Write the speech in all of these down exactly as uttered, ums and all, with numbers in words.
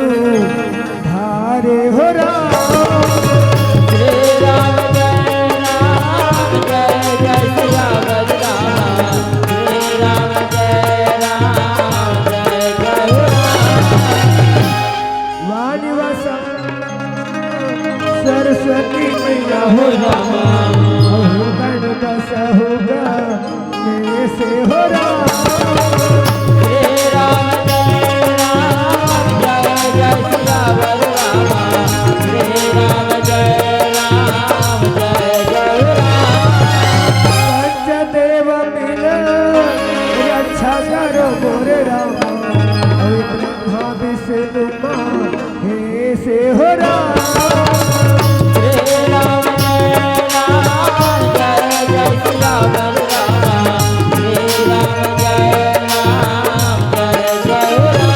धारे हो राम। श्री राम जय राम जय जय सियावर राम। श्री राम जय राम जय जय राम। वाणी वासा सरस्वती मैया हो राम। हो गण बस हो गा में से हो राम। श्री राम जय राम जय जय सियावर राम। श्री राम जय राम जय जय राम। पंचदेव मिल रक्षा करो मोरे राम। हे ब्रह्मा विष्णु महेश हो राम। श्री राम जय राम जय जय सियावर राम। श्री राम जय राम जय जय राम।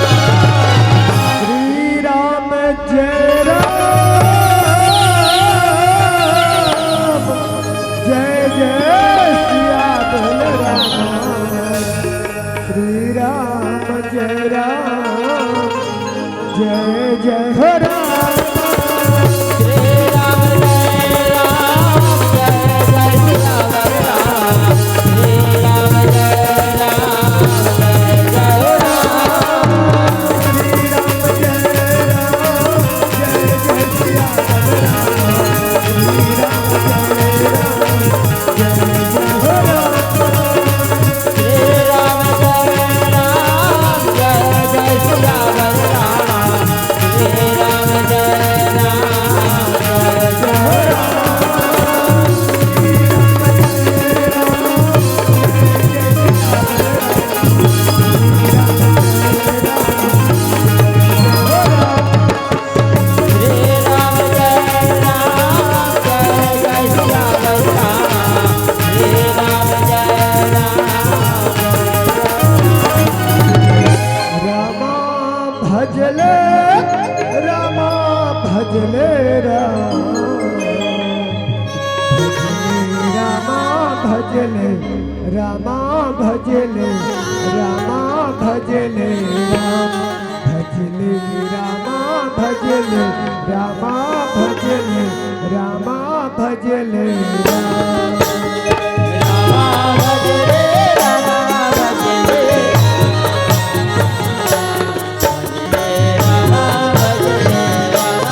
श्री राम जय राम जय जय सियावर राम। श्री राम जय राम जय जय हो राम। श्री राम जय राम जय जय सियावर राम। श्री राम जय राम जय जय हो राम। श्री राम जय राम जय जय सियावर राम। श्री राम जय राम जय जय हो राम। श्री राम जय राम जय जय सियावर राम। श्री राम जय राम जय जय हो राम। श्री राम जय राम जय जय सियावर राम। श्री राम जय राम जय जय। रामा भजले, रामा भजले राम। भजले रामा भजले, रामा भजले, रामा भजले राम। भजले रामा भजले,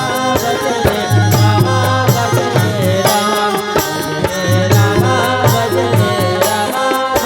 रामा भजले, रामा भजले राम। रामा भजले, रामा भजले।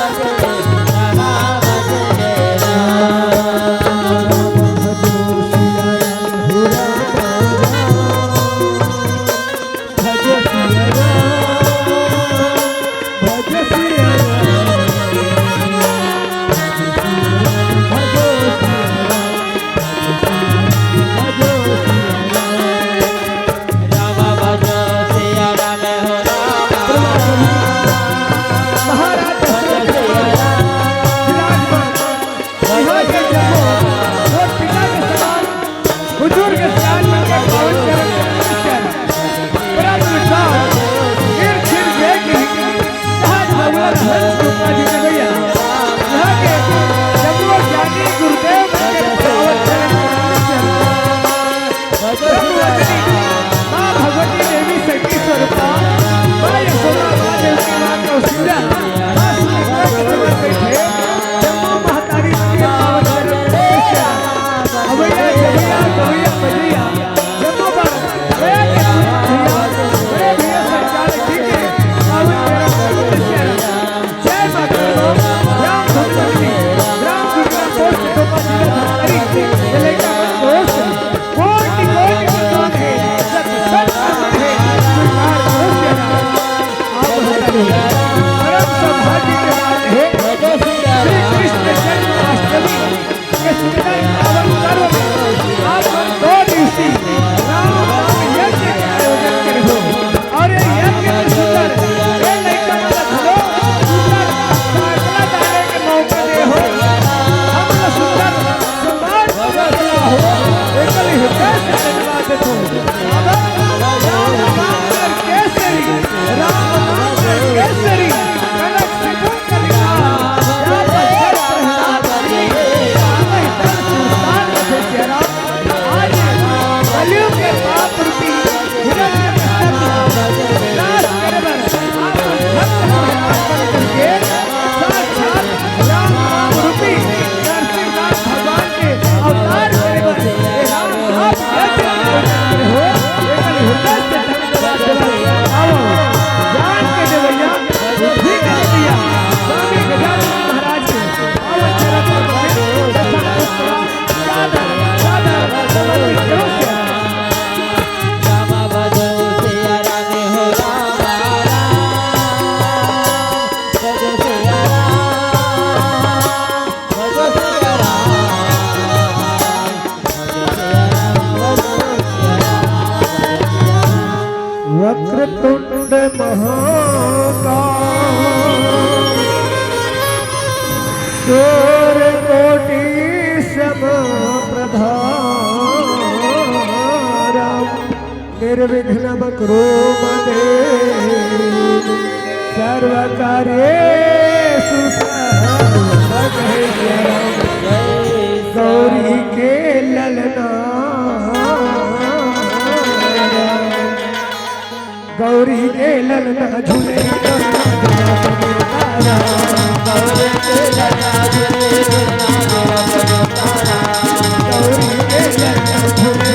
बुजुर्ग सियान मन के पावन चरण के नमस्कार। परम विद्वान वीर सिंह जी की आज भगवान हंस रूपा जी के भैया यहाँ के जगुआ ज्ञानी गुरुदेव मन के पावन चरण के नमस्कार। ब्रह्मवती माँ भगवती देवी शक्ति स्वरूपा, माँ यशोदा, माँ देवकी, माँ कौशल्या, माँ सुमित्रा के समर्पित है। जम्मो महतारी के पावन चरण के नमस्कार। अवैया जवैया गवैया बजैया जम्मो बार गया के भैया, बड़े भैया संचालक जी के पावन चरण के नमस्कार। जय माता दी। राम भक्ति, राम कृपा पोस्ट टोपा जी का धमतरी, ये लइका मन दोस्त, कोटि कोटि प्रणाम हे, सत सत नमन हे, स्वीकार करो महाकाल, सूर्य कोटि सम प्रभा, निर्विघ्न कुरु मम देव, सर्व कार्येषु सर्वदा। गौरी के ललना, गौरी के ललना झूले, गौरी के ललना झूले, गौरी के ललना झूले।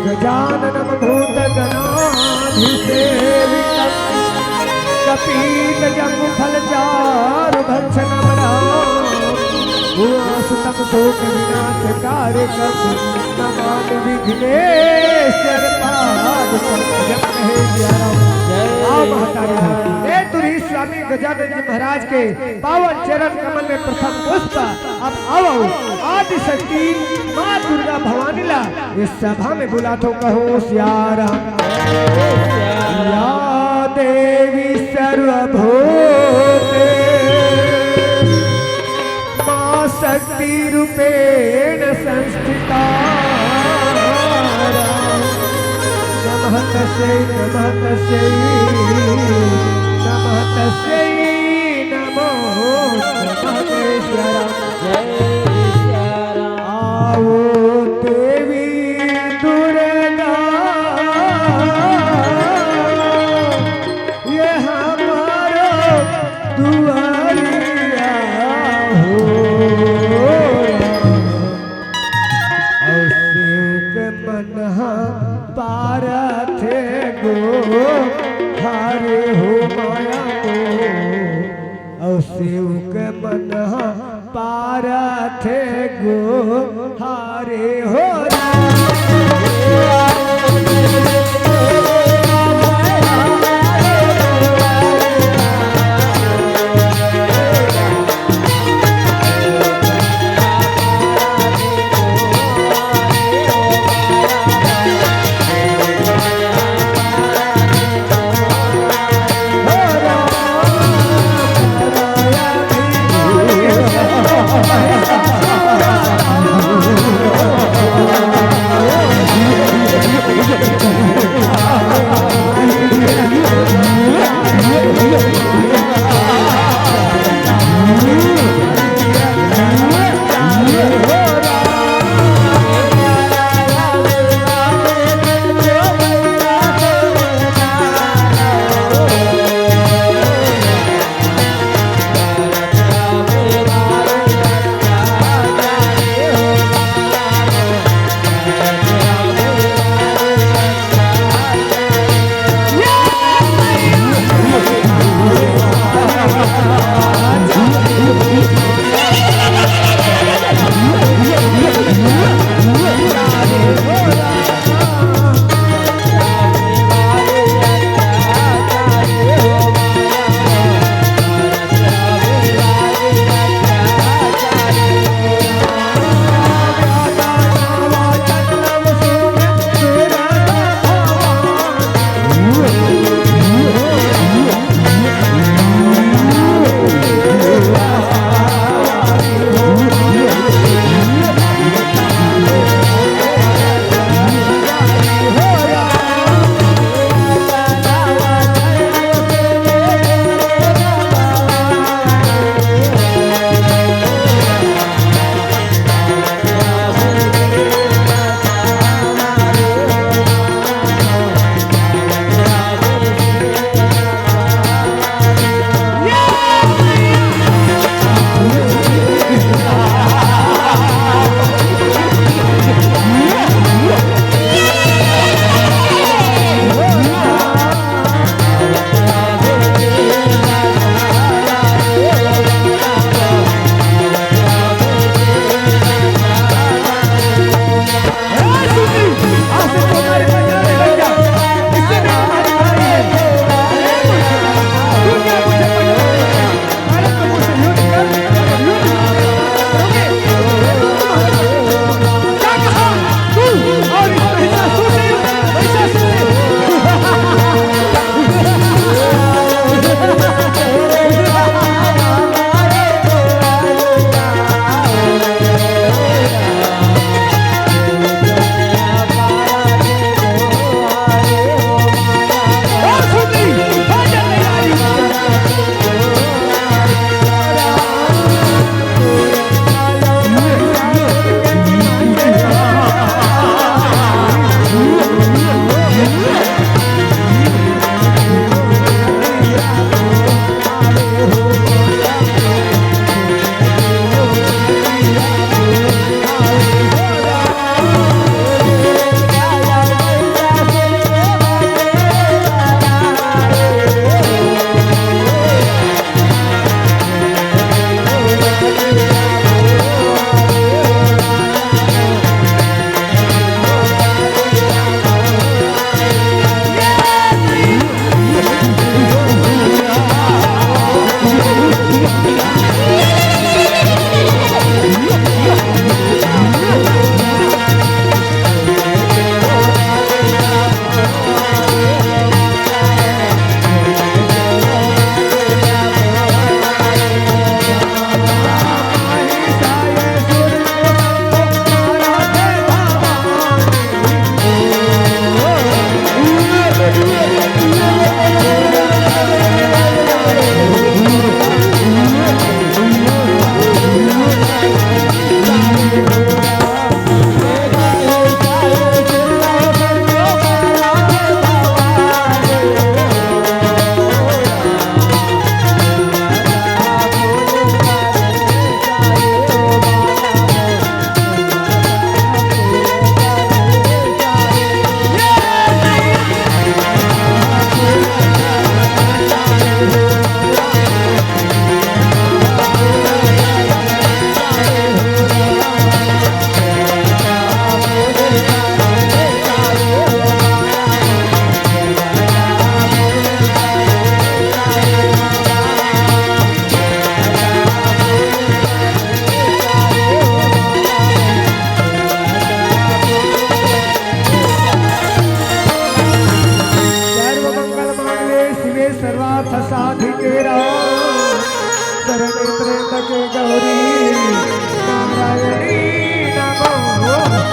गजाननं भूतगणाधिसेवितं कपीतजम्बूफलचारुभक्षणं राम। उमासुतं शोकविनाशकारकं नमामि विघ्नेश्वर पादपंकजं। कहे सिया राम। जय। आओ महतारी हो। ए तुरही स्वामी गजानन जी महाराज के पावन चरण कमल में प्रथम पुष्प। अब आओ आदिशक्ति माँ दुर्गा भवानी ला इस सभा में बुलाथों, कहो सिया राम। या देवी सर्वभूते माँ शक्ति रूपेण संस्थिता। नमः तस्यै, नमः तस्यै, नमः तस्यै नमो नमः। जय सिया राम। जय सिया राम। आओ देवी दुर्गा, ये हमारो दुआरिया हो। और शिव के मनहा पारथे गो हारे हो माया को। और शिव के मनहा पारथे गो हारे हो।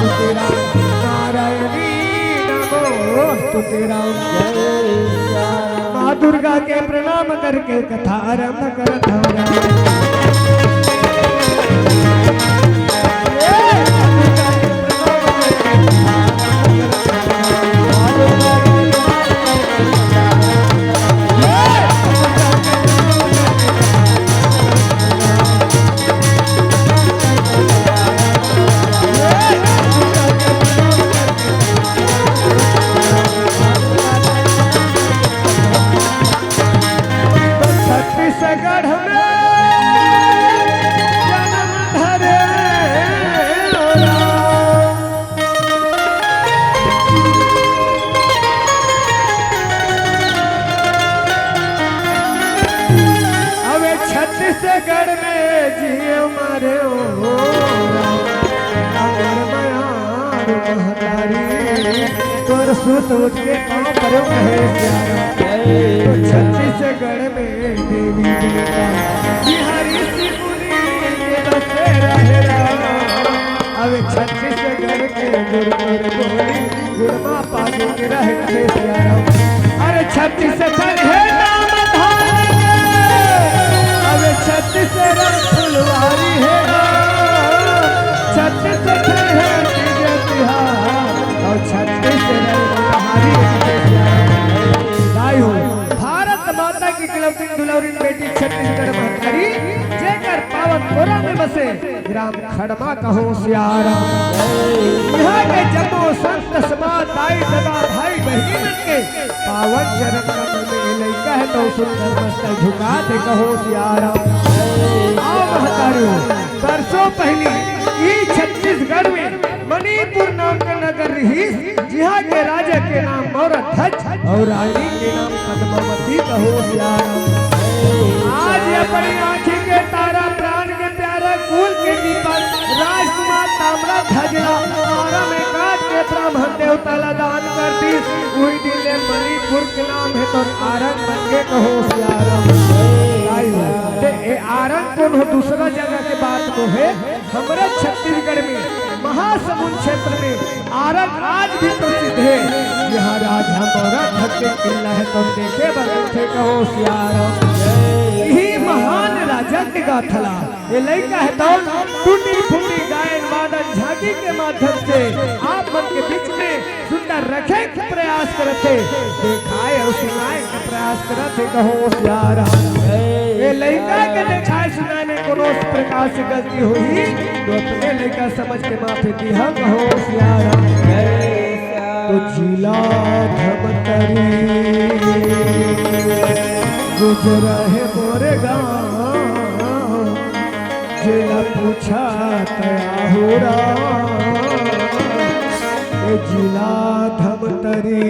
तुलसी राम नारायणी नमोस्तुते राम। माँ दुर्गा के प्रणाम करके कथा आरंभ करत हौं राम। छत्तीसगढ़ में जन्म धरे राम। अबे छत्तीसगढ़ में जिए मरे हो राम। अगर मयार महतारी तोर सुत उठ के पाँव परो कहे प्यारा। तो छत्तीसगढ़ में देवी देवता बिहारी सिपुरी के बसे रहे राम। अब छत्तीसगढ़ के गुरु गुरु बोली गुरमा पागुन रह कहे प्यारा। अरे छत्तीसगढ़ है नाम धारी, अब छत्तीसगढ़ फुलवारी है। छत्तीसगढ़ है विजय तिहार, और छत्तीसगढ़ बिहारी है प्यारा। गाय हो, भारत माता की इकलौती दुलौरी बेटी छत्तीसगढ़ महतारी, जेकर पावन कोरा में बसे ग्राम खड़मा कहो सियारा। यहाँ के जम्मो संत समाज, दाई ददा, भाई बहिनी मन के पावन चरण कमल में लइका हे तो सुंदर मस्तक झुका दे कहो सियारा। आओ महतारी, बरसों पहिली ई छत्तीसगढ़ में मणिपुर नाम के नगर रहिस, जिहाँ के राजा के नाम मौर्य ध्वज और रानी के नाम पद्मावती कहो सियारा। आज अपनी आँखी के तारा, प्राण के प्यारा, कुल के दीपक राजकुमार ताम्रध्वज ला आरा में काट के ब्राह्मण देवता ला दान कर दिस। उही दिन ले मणिपुर के नाम हे तो आरंग बन के कहो सियारा। आई हो। ते ए आरंग कोनो दूसरा जगह के बात नोहे, हमरे छत्तीसगढ़ में महासमुंद क्षेत्र में आरंग आज भी प्रसिद्ध हे। यहाँ राजा मौर्य ध्वज के किला हे, तुम देखे बगल से कहो सियारा। यही महान राजा के गाथा ला ये लइका हे तो टूटी फूटी गायन वादन झांकी के माध्यम से आप मन के बीच में सुंदर रखे के प्रयास करत हे, देखाए और सुनाए के प्रयास करत हे, कहो सियारा। ए लइका के देखाए सुनाए में कोनो प्रकार से गलती होही तो अपने लइका समझ के माफी दिहा, कहो सियारा। तो जिला धमतरी गुजरा हे मोरे गाँव, जेला पूछा तया हो राम। ए जिला धमतरी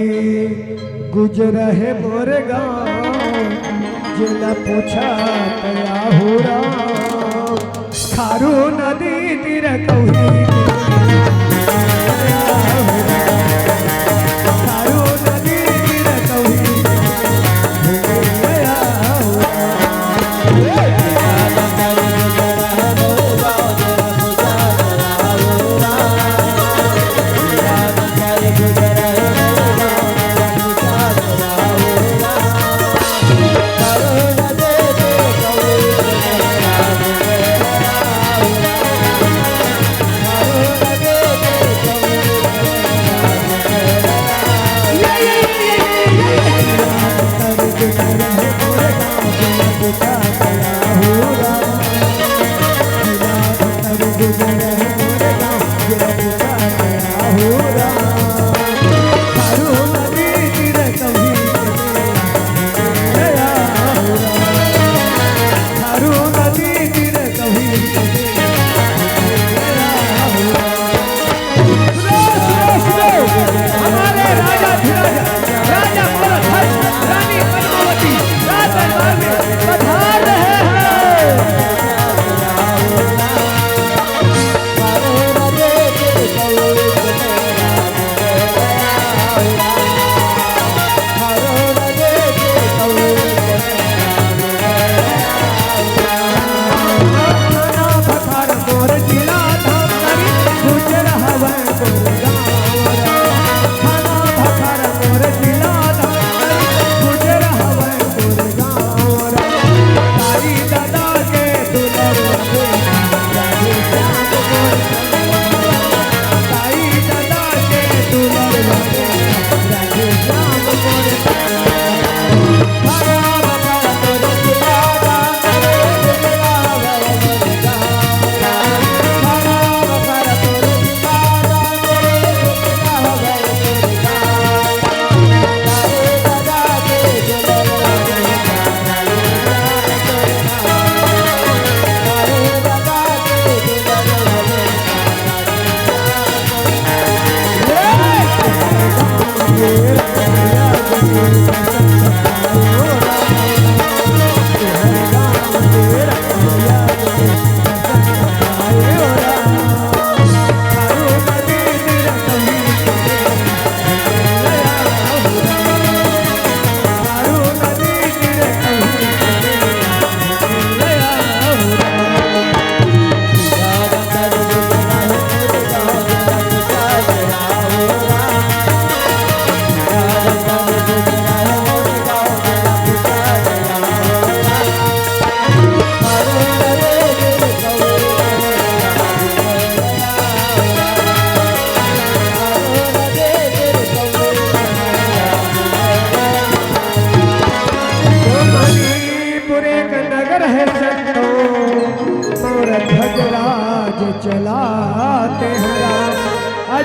गुजर हे मोर गाँव, जेला पूछा तया हो राम। खारू नदी तीर कौही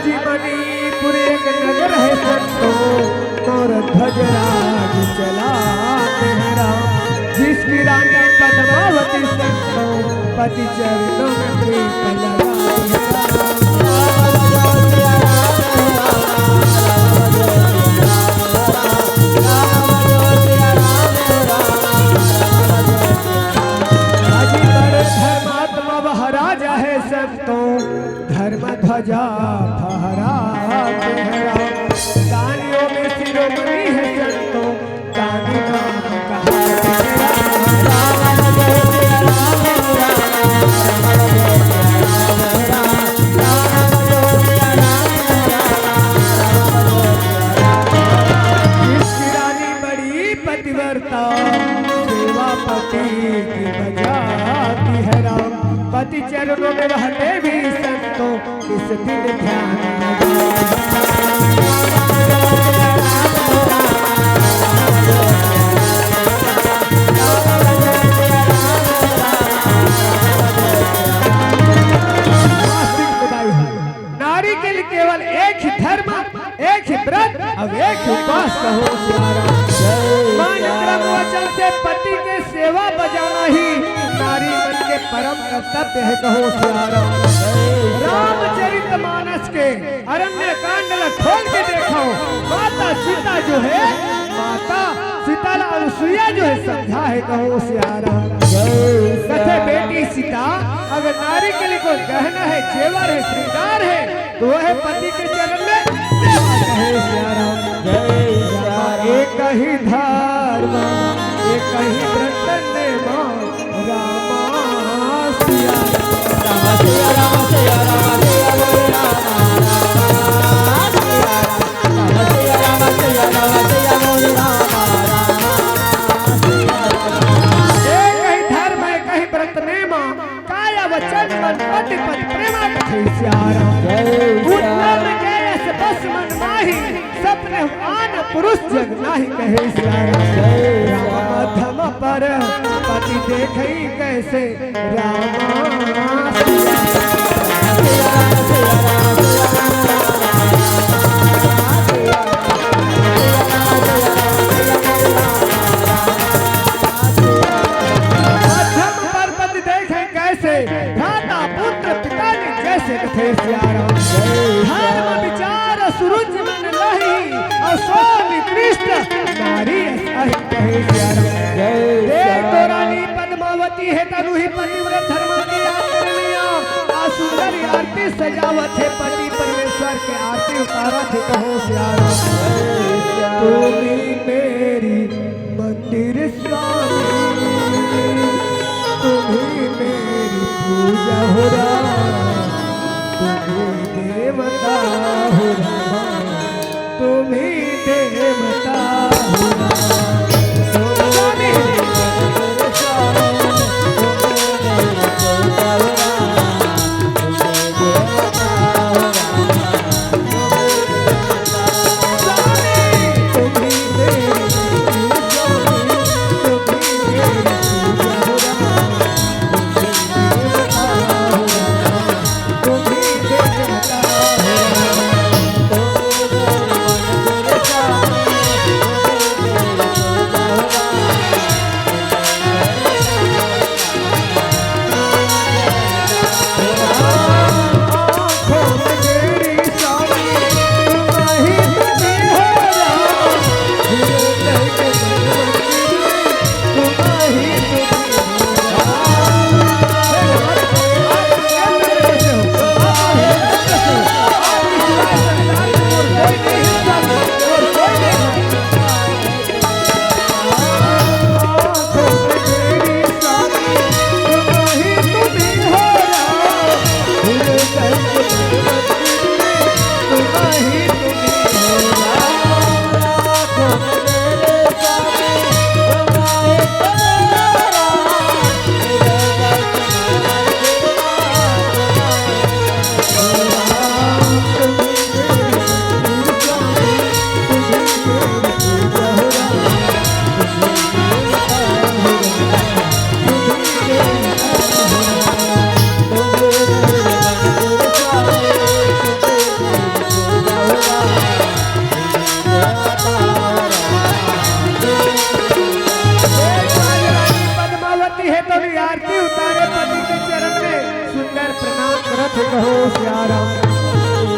जी मणिपुर एक नगर है संतों, मोर ध्वजराज चलाते हैं राम। जिसकी रानी पद्मावती संतों, पति चरणों में प्रीत लगाते हैं राम। अजी बड़े धर्मात्मा महाराज है संतों, धर्म ध्वजा फहराते हैं राम। दानियों में शिरोमणि है संतों, दानी नाम कहाते हैं राम। जिसकी रानी बड़ी पतिव्रता, सेवा पति की बजाती है राम। पति चरणों में रहते भी संतों, इस दिन ध्यान लगाओ। नारी के लिए केवल एक ही धर्म, एक ही व्रत, अब एक ही उपास कहो सिया राम। मान क्रम वचन से पति के सेवा बजाना ही नारी मन के परम कर्तव्य है, कहो सिया राम। रामचरित मानस के अरण्य कांड ला खोल के देखो, माता सीता जो है, माता सीता ला अनुसुईया जो है समझा है, कहो सिया राम। कथे बेटी सीता, अगर नारी के लिए कोई गहना है, जेवर है, श्रृंगार है, तो वो है पति के चरण में सेवा, कहे सिया राम। एक ही धर्म, एक ही व्रत ने माँ रामा सिया राम। रामा सिया राम, सिया राम, सिया बोले रामा, रामा सिया राम। रामा सिया राम, सिया राम, सिया बोले रामा, रामा सिया राम। एक ही धर्म, एक ही व्रत ने माँ, काया वचन मन पति पति प्रेमा कथे सिया राम। जय सिया राम। उतना में गए से बस मन माही, सपने आन पुरुष जग नाही कहे सिया राम। जय सिया राम। राम अधम पर पति देखई कैसे राम। अधम पर पति देखई कैसे, भ्राता पुत्र पिता ने जैसे कथे सिया राम। धर्म विचार सुरुचि मन लही, अउ सो निकृष्ट नारी अस अहि कहे सिया राम। देख तो रानी पद्मावती हे, तनु ही पतिव्रत धर्म के याद करनिया, आ सुंदर आरती सजावत हे पति परमेश्वर के आरती उतारत हे, कहो सिया राम। तुम्ही मेरी मंदिर स्वामी, तुम्ही मेरी पूजा हो राम, तुम्ही देवता हो राम, तुम्ही देवता हो राम। स्वामी, तुम्ही मेरी मंदिर स्वामी, तुम्ही मेरी पूजा हो राम, तुम्ही देवता हो राम।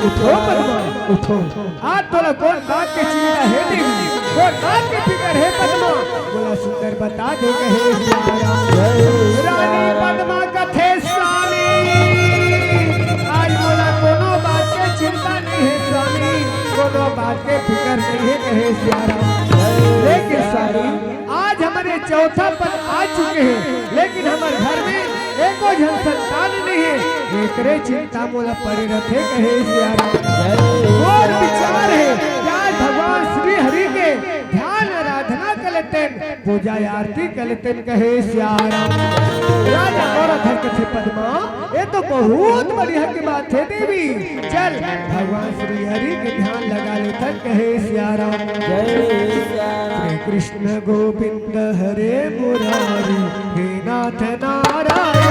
उठो पद्मा, उठो। आज तोला कोन बात के चिंता हे देवी, कोन बात के फिकर हे पद्मा? मोला सुंदर बता दे कहे सियाराम। रानी पद्मा कथे स्वामी, आज मोला कोनो बात के चिंता नहीं हे स्वामी, कोनो बात के फिकर नहीं हे कहे सियाराम। लेकिन स्वामी, आज हमर चौथा पन आ चुके हे, लेकिन हमर घर में एको झन संतान नहीं हे, एकरे चिंता मोला पड़े रथे कहे सियाराम। मोर विचार हे कि आज भगवान श्री हरि के ध्यान आराधना कर लेतेन, पूजा आरती कर लेतेन कहे सियाराम। राजा मनोरथ कथे पद्मा, ये तो बहुत बढ़िया की बात हे देवी, चल भगवान श्री हरि के ध्यान लगा लेथन कहे सियाराम। जय सियाराम। श्री कृष्ण गोविंद हरे मुरारी, हे नाथ नारायण।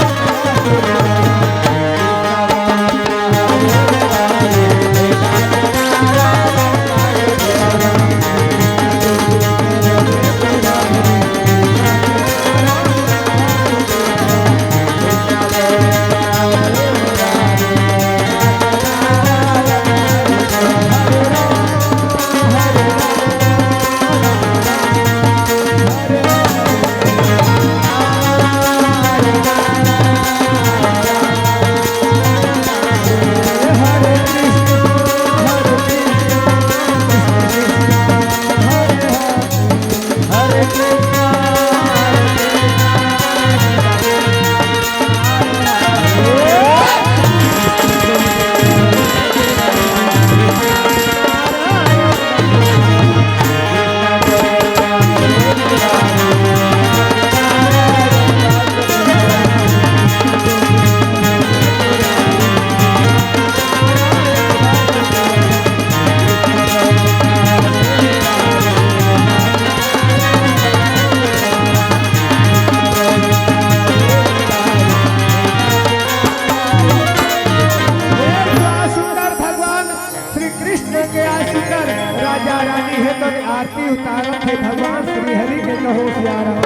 सुंदर भगवान श्री कृष्ण के आशीर्वाद राजा रानी हे तो आरती उतारत हे भगवान श्री हरि के कहो सियाराम।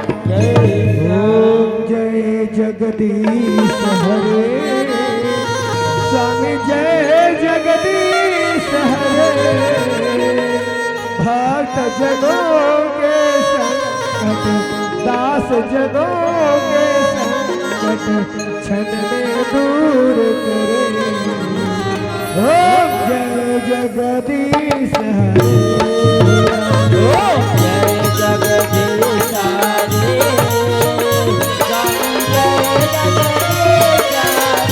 जय जगदीश हरे, स्वामी जय जगदीश हरे। भक्त जनों के संकट, दास जनों के संकट, क्षण में दूर करे। ओम जय जगदीश हरे। ओम जय जगदीश हरे। जय जगदीश हरे।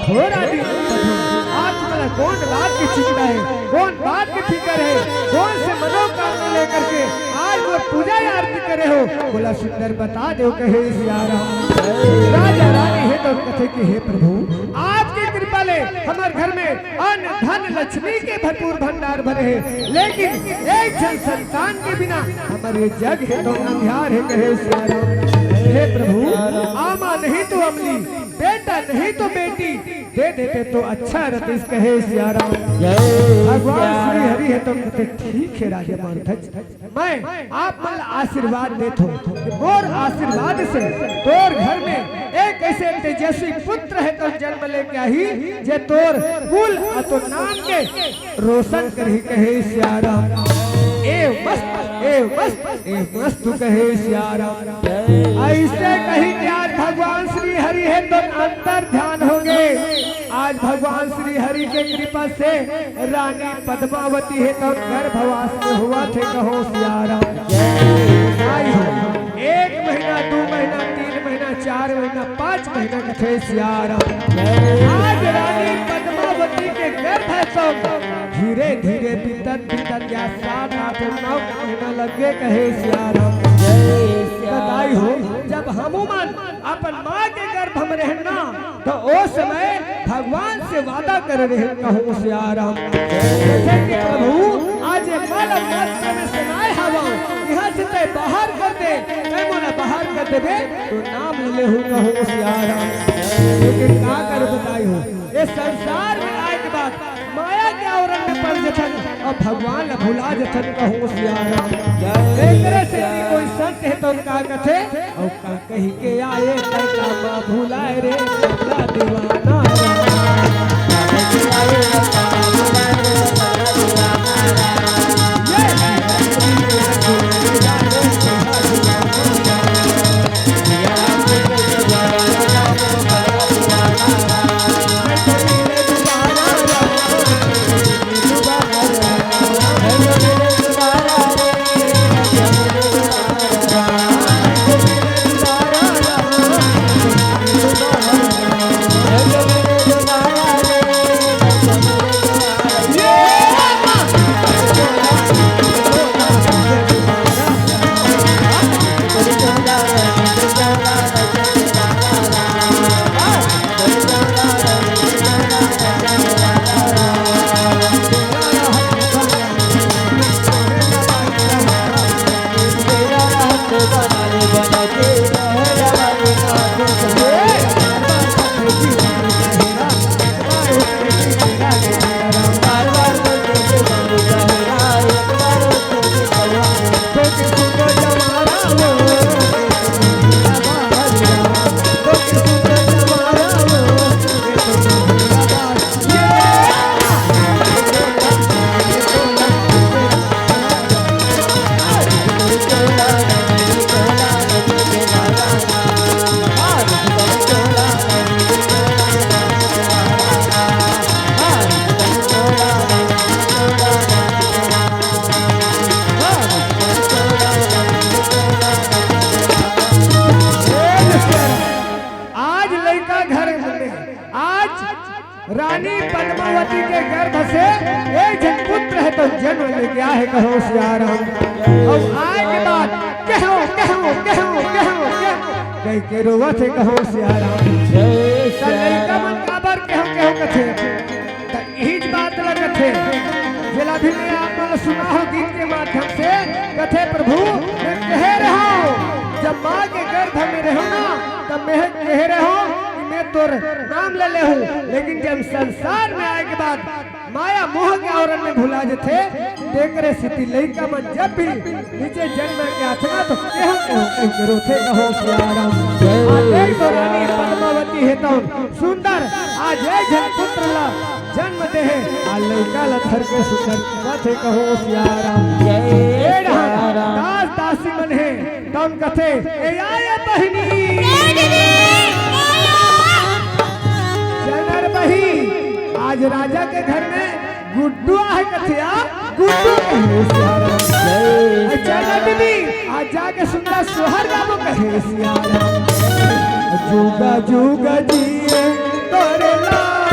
हो रानी, आज तुम्हारा कौन बात की चिंता है, कौन बात की फिक्र है, कौन से मनोकामना लेकर के आज वो पूजा आरती करे हो? बोला सुंदर बता दो कहे सिया राम। राजा रानी हे तो कथे कि हे प्रभु, आपकी कृपा ले हमर घर में अन्न धन लक्ष्मी के भरपूर भंडार भरे हैं, लेकिन एक जन संतान के बिना हमर ये जग हे तो अंधियार हे कहे सिया राम। हे प्रभु, आमा नहीं तो अमली, बेटा नहीं तो बेटी दे देते तो अच्छा रहते कहे सिया राम। भगवान श्री हरि हे तो कथे ठीक हे राजा मारथज, मैं आप मन ला आशीर्वाद देत हों कि मोर आशीर्वाद से तोर घर में एक ऐसे तेजस्वी पुत्र हे तो जन्म लेके आही, जे तोर कुल अउ तोर नाम के रोशन करही कहे सिया राम। ए मस्त, ए मस्त, ए मस्त कहे सिया राम। ऐसे कही कि आज भगवान श्री हरि हे तो अंतर ध्यान हो गए। आज भगवान श्री हरि के कृपा से रानी पद्मावती हे तो गर्भवास में होवत हे कहो सिया राम। भाई हो, एक महीना, दू महीना, तीन महीना, चार महीना, पाँच महीना कथे सिया राम। आज रानी पद्मावती के गर्भ हे तो धीरे धीरे बीतत बीतत या सात आठ नौ महीना लग गे कहे सिया राम। बताई हो, जब हमू मन अपन माँ के गर्भ में रहन ना, तो ओ समय भगवान से वादा करे रहे कहूँ सिया राम। जैसे कि प्रभु आज ये मानव मात्र में समाए हवा, यहाँ से तय बाहर कर दे, तय मोला बाहर कर देबे तो नाम ले हूँ कहूँ सिया राम। लेकिन का कर बताई हो, ये संसार में आए के बाद माया के आवरण में पड़ जथन अउ भगवान ला भुला जथन कहूँ सिया राम। एकरे से भी कोई संत हे तो उनका कथे अउ का कही के आए तैला मा भुलाए रे पगला दीवाना। आज लइका घर में, आज रानी पद्मावती के गर्भ से एक झन पुत्र हे तो जन्म लेके आए हे कहो सिया राम। अउ आए के बाद कहो, कहो, कहो, कहो, कहो, कहि के रोवत हे कहो सिया राम। त लइका मन काबर कहो, कहो कथे? त इहीच बात ल कथे, जेला भी मैं आप मन ल सुनाहूँ गीत के माध्यम से, कथे प्रभु, मैं कहे रहूँ, जब माँ के गर्भ में रहूँ ना, तब मैं कहे रहूँ कि मैं तोर नाम ले लेहूँ, लेकिन जब संसार में आए के बाद माया मोह के आवरण में भुला जथे, तेकरे सेती लइका मन जब भी नीचे जन्म के आथे ना, तो केहू केहू कहि के रोथे कहो सिया राम। आ देख तो रानी पद्मावती हे तौन सुंदर, आज एक झन पुत्र ला जन्म दे हे, आ लइका ला धर के सुंदर कथे कहो सिया राम। जय ए डहर सिया राम। दास दासी मन हे, तौन कथे, ए आए बहिनी। ए दीदी, आया। जनर बही, आज राजा के घर में गुड्डू आहे कथे, आ गुड्डू कहे सिया राम। जय ए चंदा दीदी, आज जाके सुंदर सोहर गाबो कहे सिया राम। जुगा जुगा जिए तोरे लाल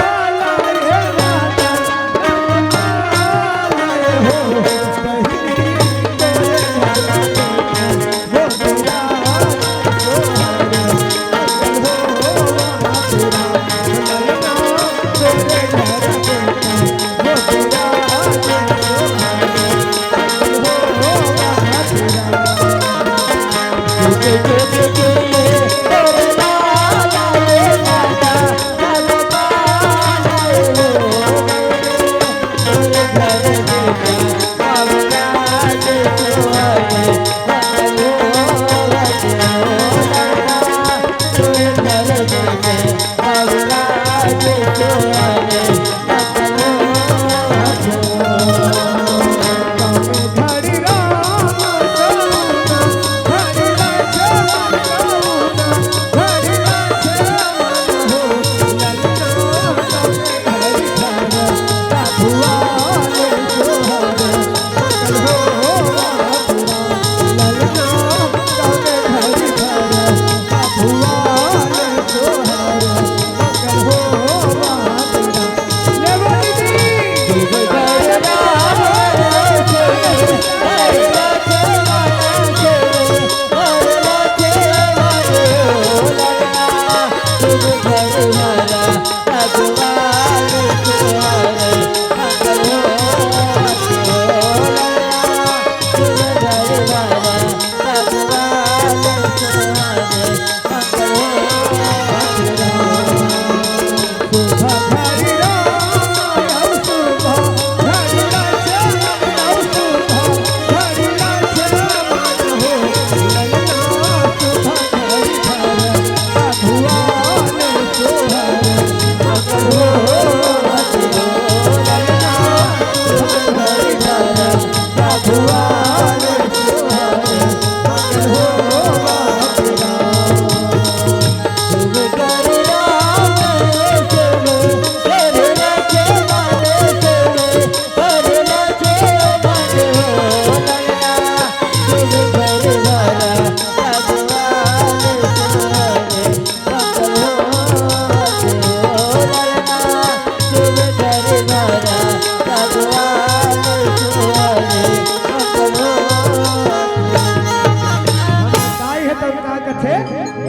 गाय हे तब का कथे?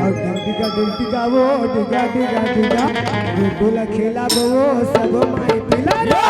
अउ डिग डिगा डिग डिगा वो, डिगा डिगा डिगा, गुड्डू ला खेला वो, सब माई पिला रे।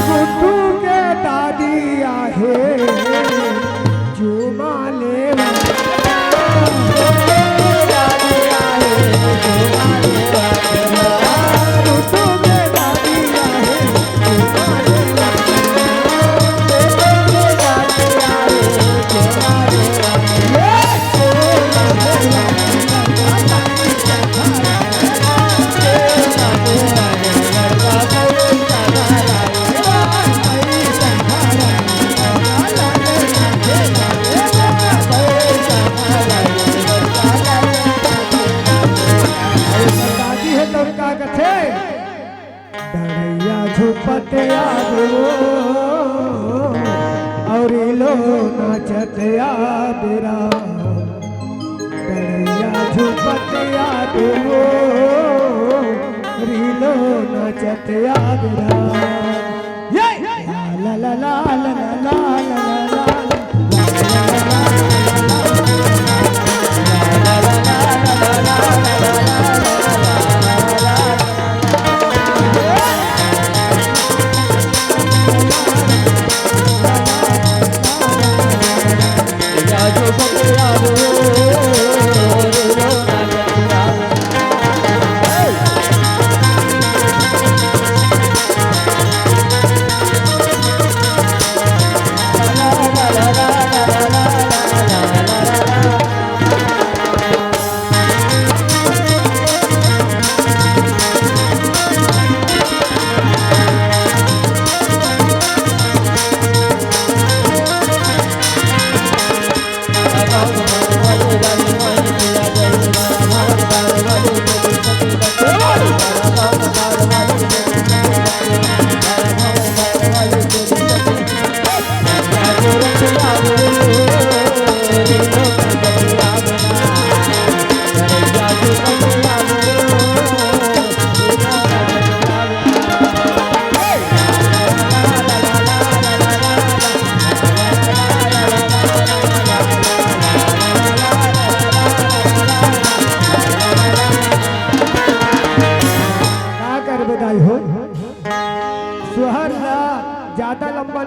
गुड्डू के दादी आहे, चूमा लेवा। गुड्डू के दादी आहे, चूमा लेवा। दादी हे तब का कथे? डड़ैया झुपत आबो, अउ रीलो नाचत आबे राम। डड़ैया झुपत आबो, रीलो नाचत आबे राम। ये! ला ला ला ला।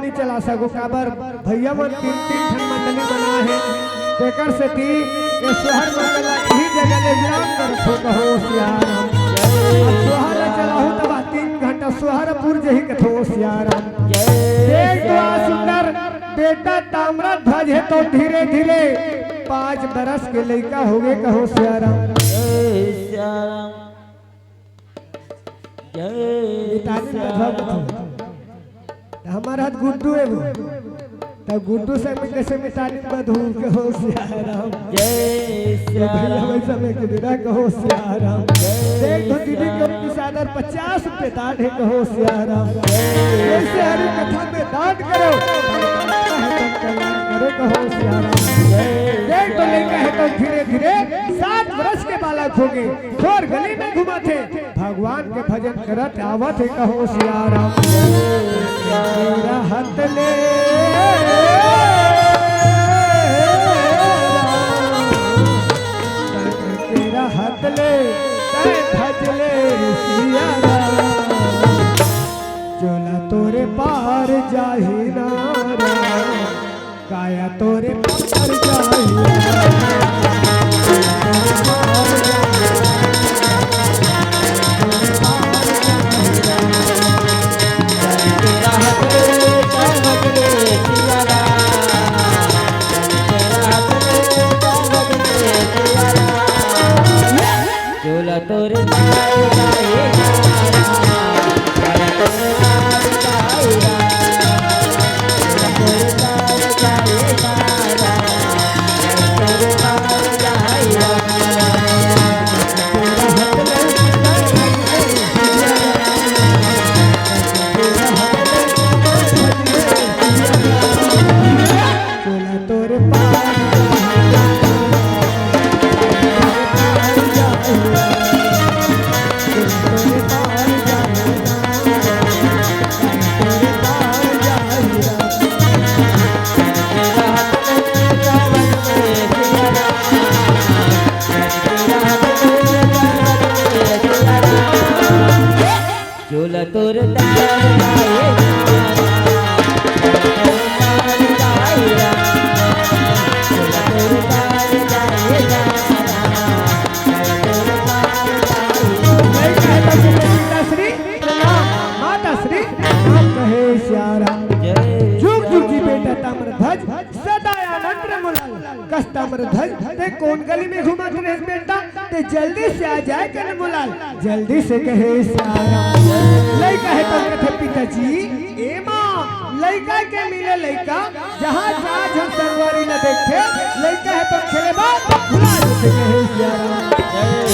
नइ चला सको, काबर भइया मन तीन तीन ठन मंडली बना हे, तेकर सेती ये सोहर मंडल ला इही जगह ले विराम करथो, कहो सियाराम। अब सोहर ला चलाहू तब तीन घंटा सोहर पुर जही, कहो सियाराम। देख तो आ सुंदर बेटा ताम्रध्वज हे तो धीरे धीरे पाँच बरस के लइका होगे, कहो सियाराम। जय सियाराम। जय मितानी सियाराम। बधवा बधू। त हमर हाथ गुड्डू हे वो। त गुड्डू संग में कइसे मितानी बधू, कहो सियाराम। जय तो भइया सियाराम। वइसा में के बिना, कहो सियाराम। जय देख तो दीदी के सियाराम। उनकी सादर पचास रुपये दान हे, कहो सियाराम। जय जइसे हरि कथा में दान करो, कहे तन कल्याण करो, कहो सियाराम। जय देख तो लइका हे तो धीरे धीरे सात बरस के बालक होगे, थोर गली में घूमत हे, भगवान के भजन करत आवत हे, कहो सियाराम। तेरा हाथ ले, तेरा हाथ ले, तै भज ले सियाराम। चोला तोरे पार जाही ना राम, काया तोरे पार जाही ना राम। श्री प्रणाम, माता श्री प्रणाम, कहे सियाराम। जय जुग जुग जी बेटा ताम्रध्वज, सदा आनंद रे मोलाल। कस ताम्रध्वज, तैं कोन गली में घूमत रहे बेटा? तैं जल्दी से आ जाए कन मोलाल, जल्दी से, कहे सियाराम। लइका हे तो कथे पिताजी, ए माँ, लइका के मिले लइका, जहाँ चार झन संगवारी ला देखथे, लइका हे तो खेले बर भुला जथे, कहे सियाराम।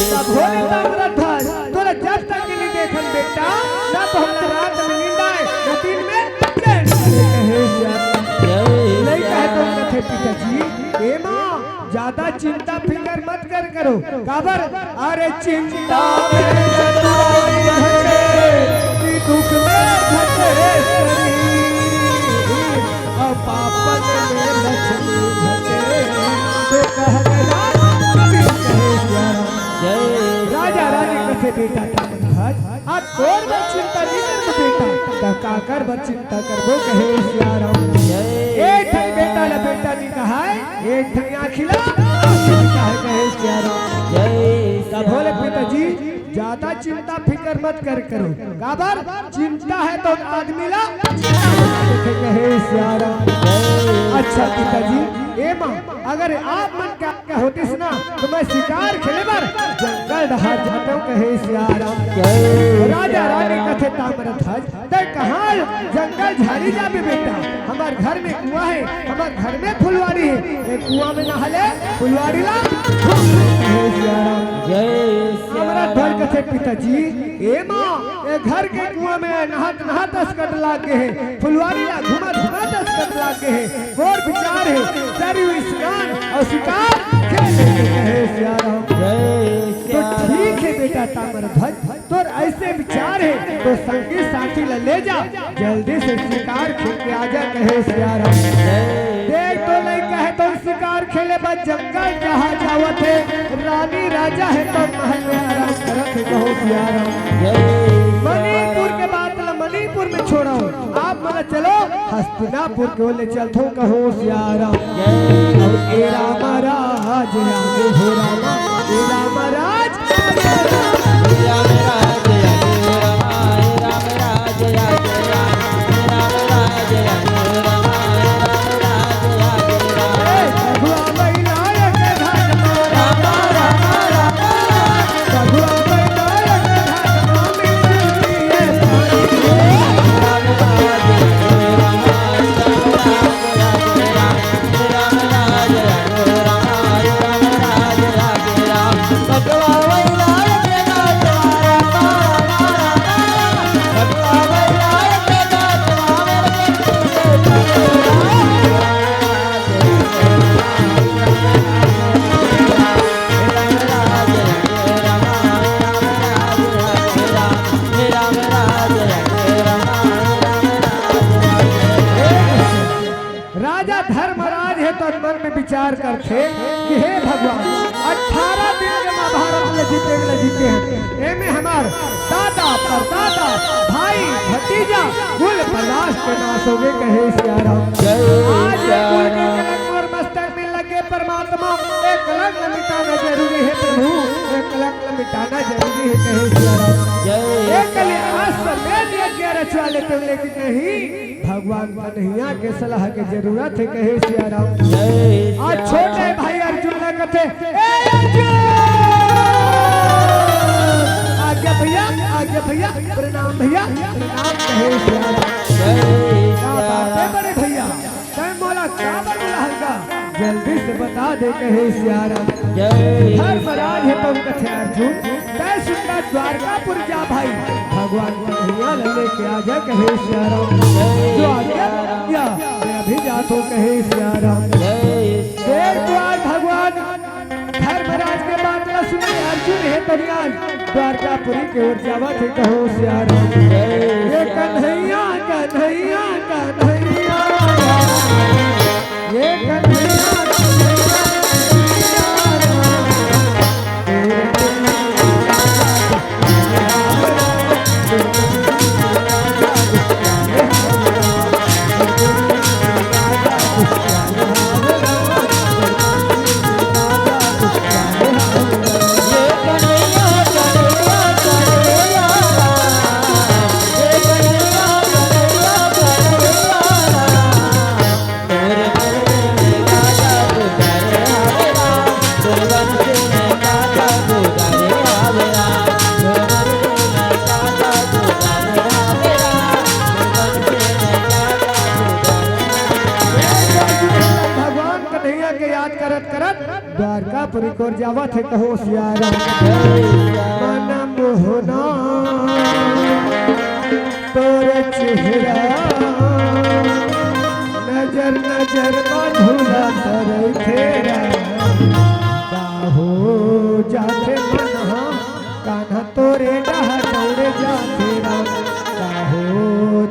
तब भोले ताम्रध्वज, तोला जब तक नइ देखन बेटा, ना तो हमला रात में नींद आए, ना दिन में चैन आए, कहे सियाराम। लइका हे तो कथे पिताजी, ए माँ, ज्यादा चिंता फिकर मत कर करो। काबर? अरे चिंता में चतुराई घटे, कि दुख में घटे शरीर। और पापन में लक्ष्मी घटे, तो कह गया कबीर, कहे सियाराम। जय राजा रानी कथे बेटा ताम्रध्वज, आज तोर बर चिंता नइ करबो बेटा, त काकर बर चिंता करबो, कहे सियाराम। जय एक ठन बेटा ला बेटा नइ कहाय, एक ठन आँखी ला आँखी नइ कहाय, कहे सियाराम। जय त भोले पिताजी, ज्यादा चिंता फिकर मत कर करो। काबर? चिंता हे तो आदमी ला चिंता बना देथे, कहे सियाराम। अच्छा पिताजी, ए माँ, अगर आप मन का, का होतिस ना, तो मैं शिकार खेले बर जंगल डहार जातेंव, कहे सियाराम। राजा रानी कथे ताम्रध्वज, तैं कहाँ जंगल झाड़ी जाबे बेटा? हमर घर में कुआँ हे, हमर घर में फुलवारी हे, ए कुआँ में नहा ले, फुलवारी ला धो ले, कहे सियाराम। जय सियाराम। ताम्रध्वज कथे पिताजी, ए माँ, ए घर के कुआँ में नहात नहात असकट लाग गे हे, फुलवारी ला घुमत घुमत असकट लाग गे हे, मोर विचार हे सरयू स्नान अउ शिकार खेले के, कहे सियाराम। जय तो सियाराम। ठीक हे बेटा ताम्रध्वज, तोर अइसे विचार हे तो संगी साथी ला ले जा, जल्दी से शिकार खेल के आ जा, कहे सियाराम। जय देख तो लइका हे तो शिकार खेले बर जंगल कहाँ जावत हे, रानी राजा हे तो महल में आराम करत हे, कहो सियाराम। जय मणिपुर के बात ला मणिपुर में छोड़ आप मन चलो हस्तिनापुर के ओर ले चलथों, कहो सिया राम। जय ए राम राज आगे हो राम, ए राम राज आगे हो राम। राजा धर्मराज हे तो मन में विचार करथे कि हे भगवान, अठारह दिन के महाभारत ल जीते ल जीते हन, एमे हमर दादा, परदादा, भाई, भतीजा, कुल प्रजास के नाश होगे, कहे सिया राम। जय आज ये सिया कुल के राम। कलंक मोर मस्तक में लगे परमात्मा, ये कलंक ल मिटाना जरूरी हे प्रभु, ये कलंक ल मिटाना जरूरी हे, कहे सिया राम। जय ये कलि अश्वमेध यज्ञ रचवा लेते, लेकिन नहीं, भगवान कन्हैया के सलाह के जरूरत हे, कहे सिया राम। जय आज सिया छोटे राम। भाई अर्जुन ला कथे, "ए अर्जुन, आज्ञा भैया, आज्ञा भैया, प्रणाम भैया, प्रणाम," कहे सिया राम। जय क्या सिया बात हे राम। बड़े भैया, तैं मोला काबर बुलाहस गा? जल्दी से बता दे, कहे सिया राम। जय धर्मराज हे तो कथे अर्जुन, तैं सुनता द्वारकापुर जा भाई, भगवान कन्हैया ल लेके आ जा, कहे सिया राम। जो आज्ञा या मैं अभी जात हों, कहे सिया राम। जय सिया देख द्वार भगवान धर्मराज के बात ला सुने, अर्जुन हे तनियान द्वारकापुरी के ओर जावत हे, कहो सिया राम। जय ये सिया कन्हैया, कन्हैया, कन्हैया, ये कन्हैया, कन्हैया, भगवान कन्हैया के याद करत करत द्वारकापुरी कोर जावत हे, कहो सिया राम। मन मोहना तोर चेहरा, नजर नजर मा झूला करे फेरा। का हो जाथे मन हा कान्हा तोरे डहा दौड़े जाथे राम, का हो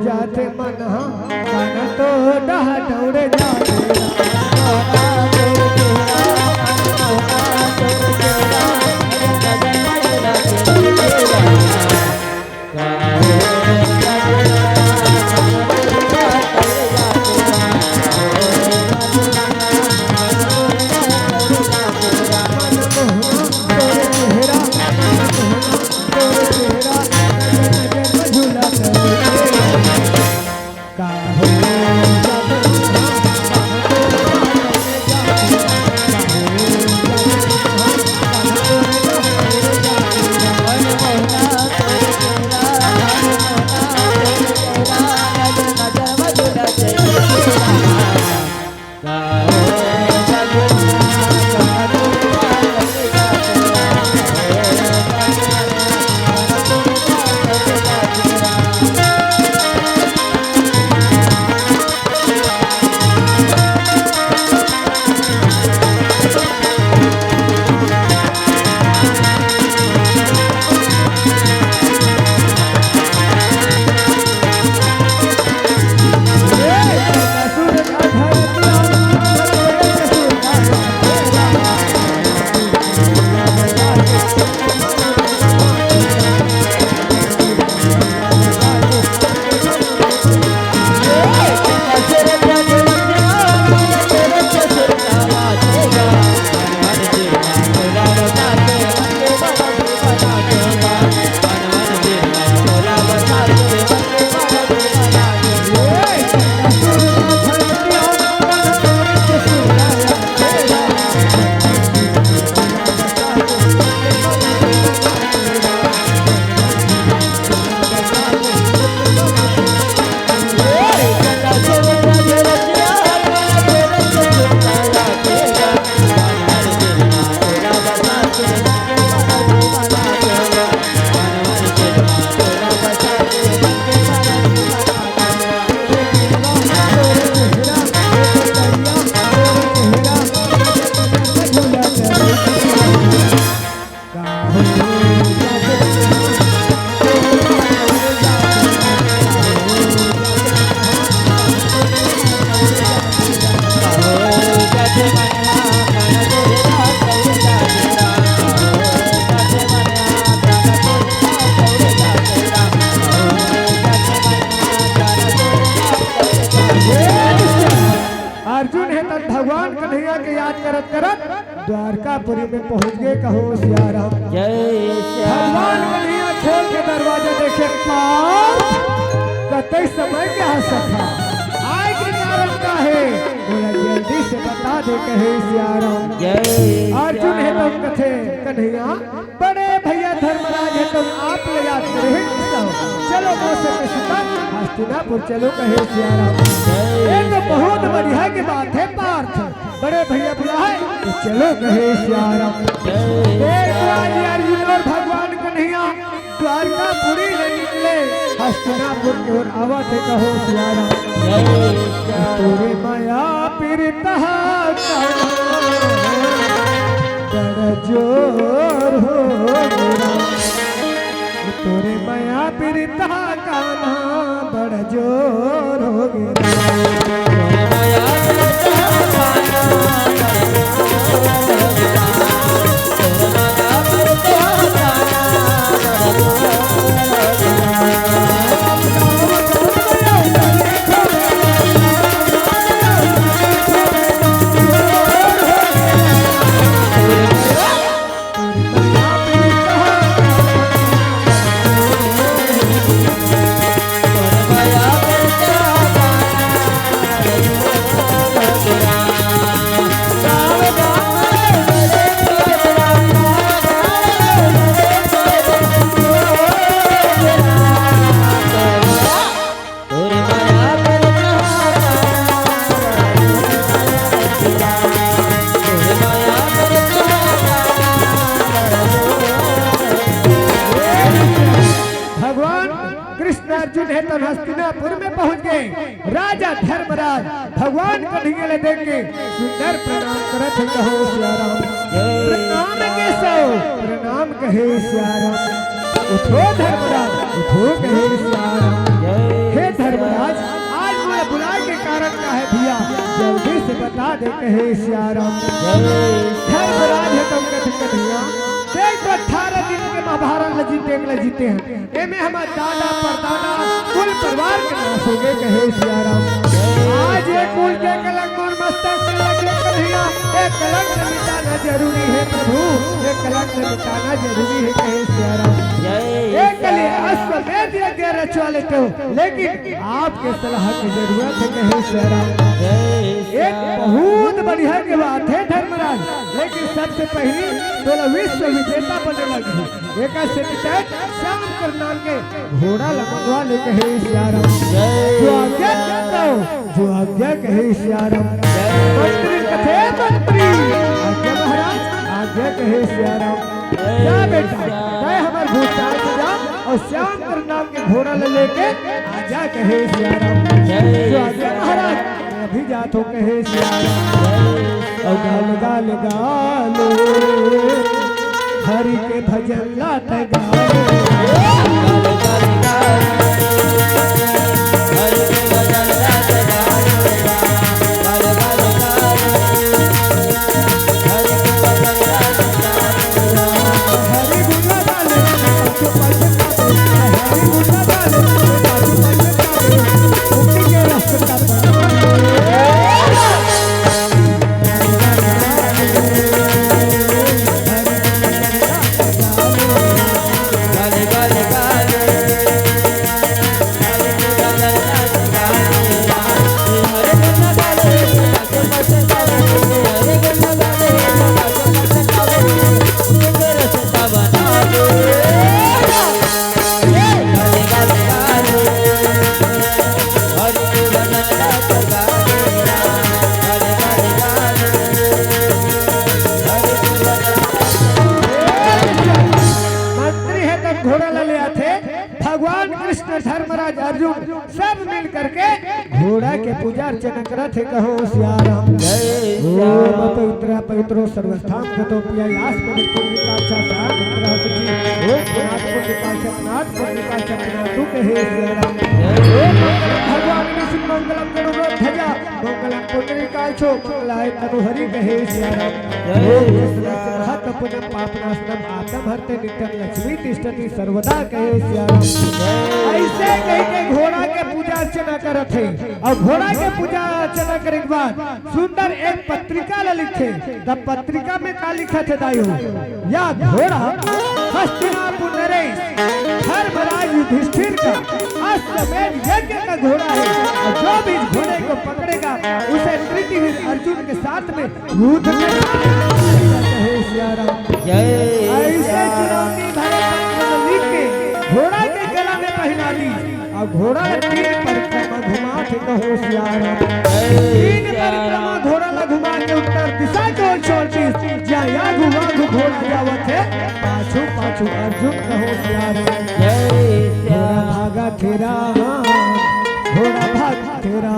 जाथे मन हा, कान्हा तोरे डहा दौड़े जाथे राम। पुरी में पहुंच गे, कहो सिया राम। जय सिया राम। भगवान कन्हैया खोल के दरवाजा देखे, पार कतई समय के हा सखा, आए के कारण का हे, मोला जल्दी से बता दे, कहे सिया राम। जय अर्जुन हे सिया तो राम। कथे, कन्हैया, बड़े भैया धर्मराज हे तो आप ले जात रहे, चलो मोर से सुता हस्तिनापुर चलो, कहे सिया राम। जय ये तो बहुत बढ़िया के बात हे पार्थ, बड़े भैया बुलाए तो चलो, कहे सिया राम। जय देख आज अर्जुन और भगवान कन्हैया द्वारकापुरी ले निकले, हस्तिनापुर के ओर आवत हे, कहो सिया राम। जय सिया राम। तोरे मया पीरत हा बड़ जोर हो गे राम। तोरे मया पीरत हा कान्हा बड़ जोर हो गे। भगवान कृष्ण अर्जुन हे तो हस्तिनापुर में पहुंच गे। राजा धर्मराज भगवान कन्हैया ले देख के सुंदर प्रणाम करत हे, कहो सिया राम। प्रणाम केशव, प्रणाम कहे सिया राम। उठो धर्मराज, उठो कहे सिया राम। हे धर्मराज, आज मोला बुलाए के कारण का हे भैया, जल्दी से बता दे कहे सिया राम। धर्मराज हे तो कथे कन्हैया, देख तो अठारह दिन के महाभारत ल जीते, ल जीते हन। एमे हमर दादा परदादा कुल परिवार के नाश हो गे, कहे सिया राम। आज ये कुल के कलंक मोर मस्तक में लगे कन्हैया, ये कलंक मिटाना जरूरी हे प्रभु, ये कलंक मिटाना जरूरी हे, कहे सिया राम। जय ये कले अश्वमेध यज्ञ रचवा लेते हो, लेकिन आपके सलाह की जरूरत हे, कहे सिया राम। जय ये बहुत बढ़िया के बात हे धर्मराज, लेकिन सबसे पहले तोला विश्व विजेता बने लगही। एकर सेती तैं श्याम कर नाम के घोड़ा ल मंगवा ले, कहे सिया राम। जय जो आज्ञा कहो, जो आज्ञा कहे सिया राम। जय मंत्री कथे मंत्री, आज्ञा महाराज, आज्ञा कहे सिया राम। जय जा बेटा, सिया राम। तैं हमर घोड़ा से जा और श्याम कर नाम के घोड़ा ल लेके आजा, कहे सिया राम। जय जो आज्ञा सिया राम। महाराज, अभी जात हो कहे सिया। अउ गाल गाल गाल हरि के भजन लात गाल। मंत्री हे त घोड़ा ला ले आथे। भगवान कृष्ण, धर्मराज, अर्जुन सब मिल करके घोड़ा के पूजा अर्चना करत हे, कहो सिया राम। जय ओम सिया राम। पवित्र पवित्रो सर्वस्थान गतो पिया यास्मदि पुंडरीकाक्षा सह मंत्र सची। ओम नाथ पुंडरीकाक्ष नाथ पुंडरीकाक्ष नाथ तू कहे सिया राम। जय ओम मंगलम भगवान विष्णु मंगलम गरुड़ध्वजा मंगलम पुंडरीकाक्षो मंगलाय तनु हरि कहे सिया राम। जय ओम सिया राम। जसनासि महत पुण्यम पापनाशनम आपदम हरते नित्यम लक्ष्मी तिष्ठति सर्वदा कहे सिया राम। जय। ऐसे कह के घोड़ा के पूजा अर्चना करत हे। अउ घोड़ा के पूजा अर्चना करे के बाद सुंदर एक पत्रिका ला लिखथे। त पत्रिका में का लिखत हे दाई हो? या घोड़ा हस्तिनापुर नरेश धर्मराज युधिष्ठिर का अश्वमेध यज्ञ का घोड़ा है, और जो भी इस घोड़े को पकड़ेगा, उसे पृथ्वीवीर अर्जुन के साथ में युद्ध में। जय सिया राम। जय ऐसे सिया राम। चुनौती भरे पत्र लिख के घोड़ा के गला में पहना दी, और घोड़ा तीन परिक्रमा घुमा के कहो सिया राम। जय तीन सिया राम। परिक्रमा घोड़ा ला घुमा के उत्तर दिशा के ओर छोड़ दी। जहाँ या घुमा घोड़ा जावत है, पाछू पाछू अर्जुन कहो सिया राम। जय सिया घोड़ा राम। भागा तेरा, घोड़ा भागा तेरा।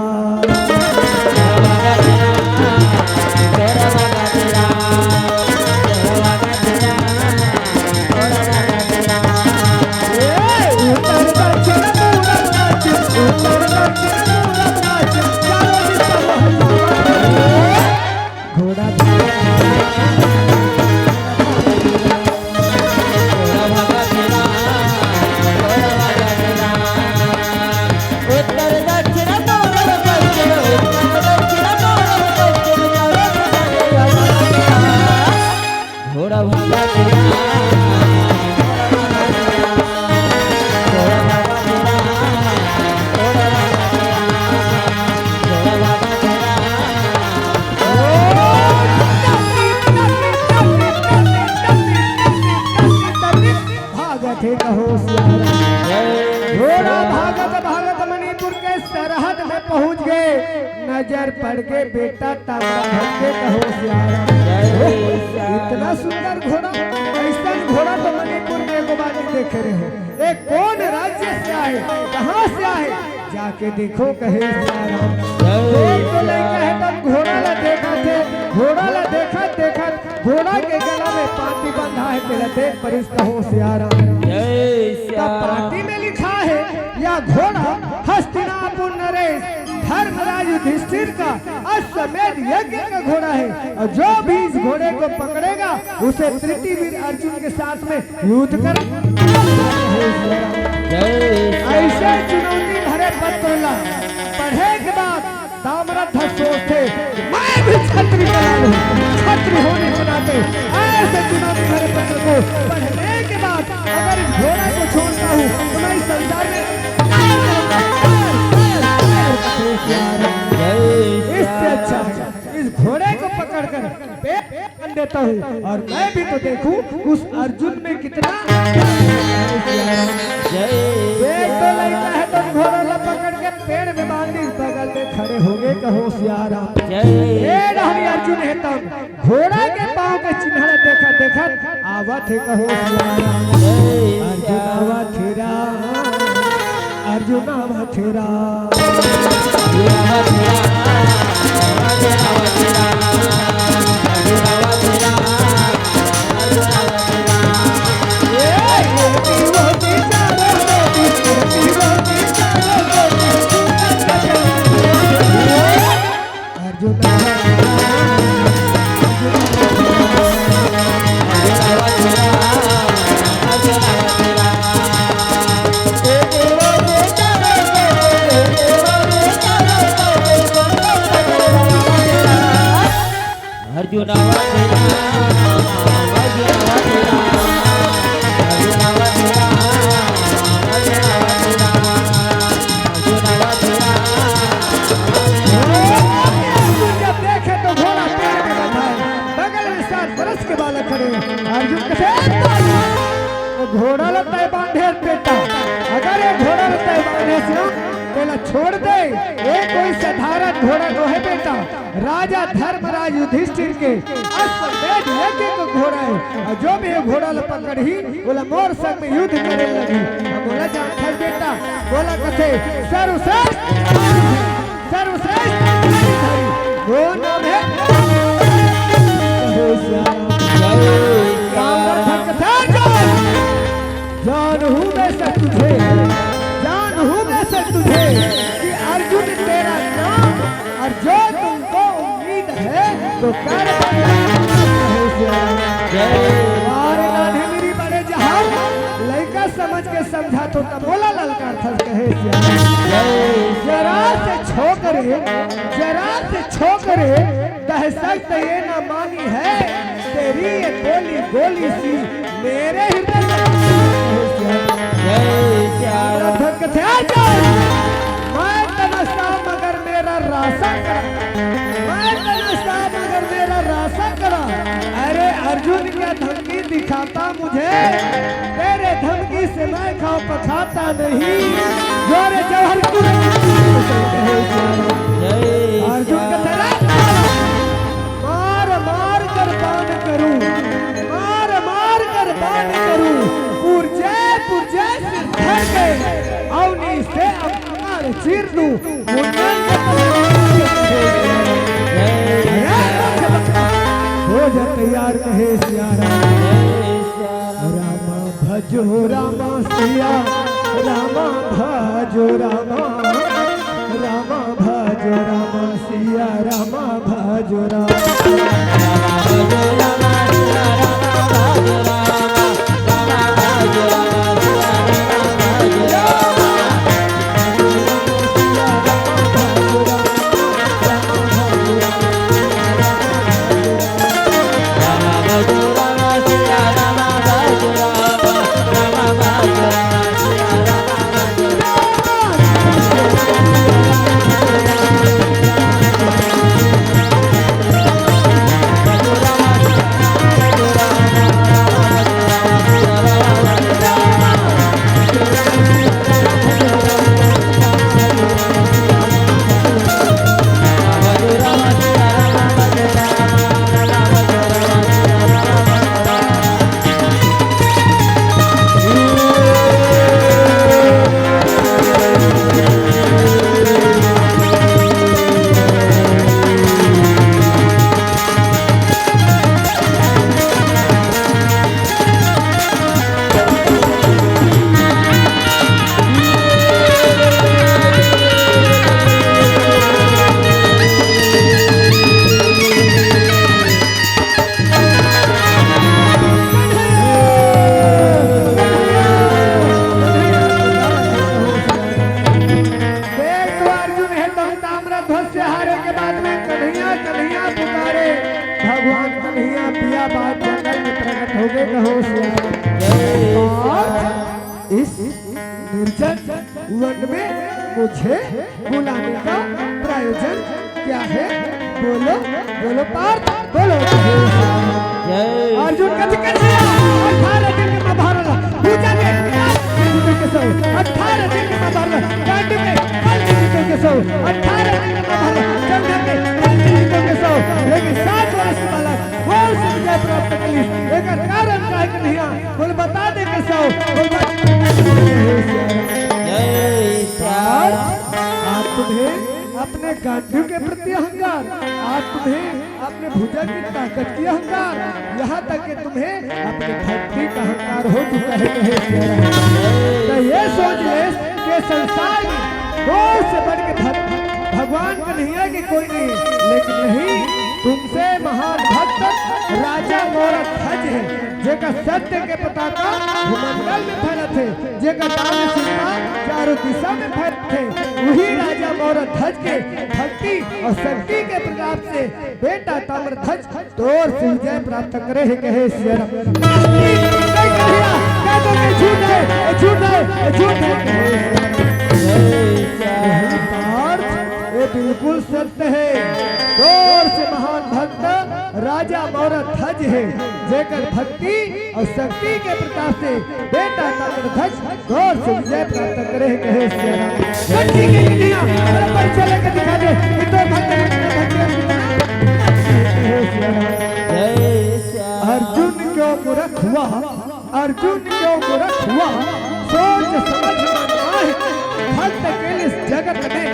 भागत हे कहो सिया राम। घोड़ा भागत भागत मणिपुर के सरहद में पहुंच गए। नजर पड़ गए बेटा तांबरा भट्ट के कहो सिया राम। इतना सुंदर घोड़ा, ऐसा घोड़ा तो मणिपुर में एको बार नहीं देखे रहे। ये कौन राज्य से आए, कहाँ से आए, जाके देखो कहे सिया राम। देख तो लइका हे तब घोड़ा ला देखत हे, घोड़ा ला देखत देखत घोड़ा के गला में पाती बंधा हे, तेला देख परिस कहो सिया राम। जय सिया तब राम। पाती में लिखा है, या घोड़ा हस्तिनापुर नरेश धर्मराज युधिष्ठिर का अश्वमेध यज्ञ का घोड़ा है, और जो भी इस घोड़े को पकड़ेगा, उसे पृथ्वीवीर अर्जुन के साथ में युद्ध कर। जय सिया राम। ऐसे चुनौती भरे पत्र ला पढ़े के बाद ताम्रध्वज सोचथे कि मैं भी छत्री का लाल हूँ, छत्री होने के नाते ऐसे चुनौती भरे पत्र को पढ़ने के बाद अगर इस घोड़ा को छोड़ता हूँ तो मैं इस संसार में इससे अच्छा है इस घोड़े को पकड़कर पेट बांध देता हूँ और मैं भी तो देखूँ उस अर्जुन में कितना। जय देख तो लइका हे तो घोड़ा ला पकड़ के पेड़ में बांध दी, बगल में खड़े होंगे कहो सिया राम। जय। ए रहनी अर्जुन हे तब घोड़ा के पाँव के चिन्ह देखत देखत आवत हे कहो सिया राम। जय। अर्जुन आवत हे राम, अर्जुन आवत हे राम। अर्जुन जब देखे तो घोड़ा पेड़ में बंधा है, बगल में सात बरस के बालक खड़े हैं। अर्जुन कथे, "ए घोड़ा ला तैं बांधे बेटा, अगर ये घोड़ा ला तैं बांधे से ना, तेला छोड़ दे, ये कोई साधारण घोड़ा नोहे बेटा।" राजा धर्मराज युधिष्ठिर के अश्वमेध यज्ञ के घोड़ा है, और जो भी ये घोड़ा ला पकड़ही, ओला मोर संग में युद्ध करे लगही। हम बोला, "जानत हस बेटा?" बोला, कथे, "सर्वश्रेष्ठ, सर्वश्रेष्ठ, वो नाम है।" जानू मैं से तुझे, जानू मैं से तुझे कि अर्जुन तेरा नाम, और जो तुमको उम्मीद है तो कर। जय। अरे नान्हे मेरी बड़े जहाज, लइका समझ के समझा तो तब बोला ललकार था कहे सिया। जय। रे, जरा से छोक रे, दहशत ये ना मानी है, तेरी ये गोली गोली सी मेरे हृदय में। जय श्याम। धक थे आ जाओ। मैं तनस्ता मगर मेरा रासा करा, मैं तनस्ता मगर मेरा रासा करा। अरे अर्जुन क्या धमकी दिखाता मुझे, तेरे धमकी से मैं खाओ पछाता नहीं। जोरे जौहर की जय अर्जुन श्याम। कथे रे, मार मार कर बाण करूं, मार मार कर बाण करूं, पुरजे पुरजे सिर धर के अवनी से अवतार चीर दूं। मुंडन के हो जा तैयार कहे सिया राम। रामा भजो रामा सिया, रामा भजो रामा, रामा भजो रामा सिया, रामा भजो रामा। देख तो अर्जुन हे तहु ताम्रध्वज से हारे के बाद में कन्हैया कन्हैया पुकारे। भगवान कन्हैया पिया बात जंगल में प्रकट हो गए, कहो सिया राम। और इस निर्जन वन में मुझे बुलाने का प्रयोजन क्या है? बोलो, बोलो पार्थ, बोलो। जय। अर्जुन कथि कर दिया? अठारह दिन के मैं भरल, पूजा के विधि के सौ, अठारह दिन के मैं भरल, गांडू के बल विधि के सौ, अठारह दिन के मैं भरल, जंगल के बल विधि के सौ, लेकिन सात वर्ष के बालक घोर से विजय प्राप्त कर ली। एकर कारण काहे के नहीं आ? बोल बता दे के सौ, बोल बता दे। जय श्याम। आज तुम्हें अपने गांडू के प्रति अहंकार, आज तुम्हें अपने भुजा की ताकत की अहंकार, यहाँ तक कि तुम्हें अपने भक्ति का अहंकार हो चुका है, कहे श्याम। तो ये सोच ले कि संसार में दो से बढ़ के भक्त, भगवान कन्हैया के कोई नहीं, लेकिन नहीं, तुमसे महान भक्त राजा मोर ध्वज है, जेकर सत्य के पताका भूमंडल में फैलत है, जेकर दान सीमा चारों दिशा में फैलत है। वही राजा मोर ध्वज के भक्ति और शक्ति के प्रताप से बेटा ताम्रध्वज तोर से विजय प्राप्त करे है, कहे सिया राम। नहीं कन्हैया, कह दो कि झूठ है, झूठ है, झूठ है। ये बिल्कुल सत्य है। तोर से महान भक्त राजा मोर ध्वज है, जेकर भक्ति और शक्ति के प्रताप से बेटा ताम्रध्वज तोर से विजय प्राप्त करे है, कहे सिया राम। तो ठीक है, कन्हैया, अरे परीक्षा लेके दिखा दे कि तोर भक्त कितना भक्त है, कितना भक्त है, कहे सिया राम। जय श्याम। अर्जुन क्यों मूर्ख हुआ, अर्जुन क्यों मूर्ख हुआ, सोच समझ न माहि, भक्त के इस जगत में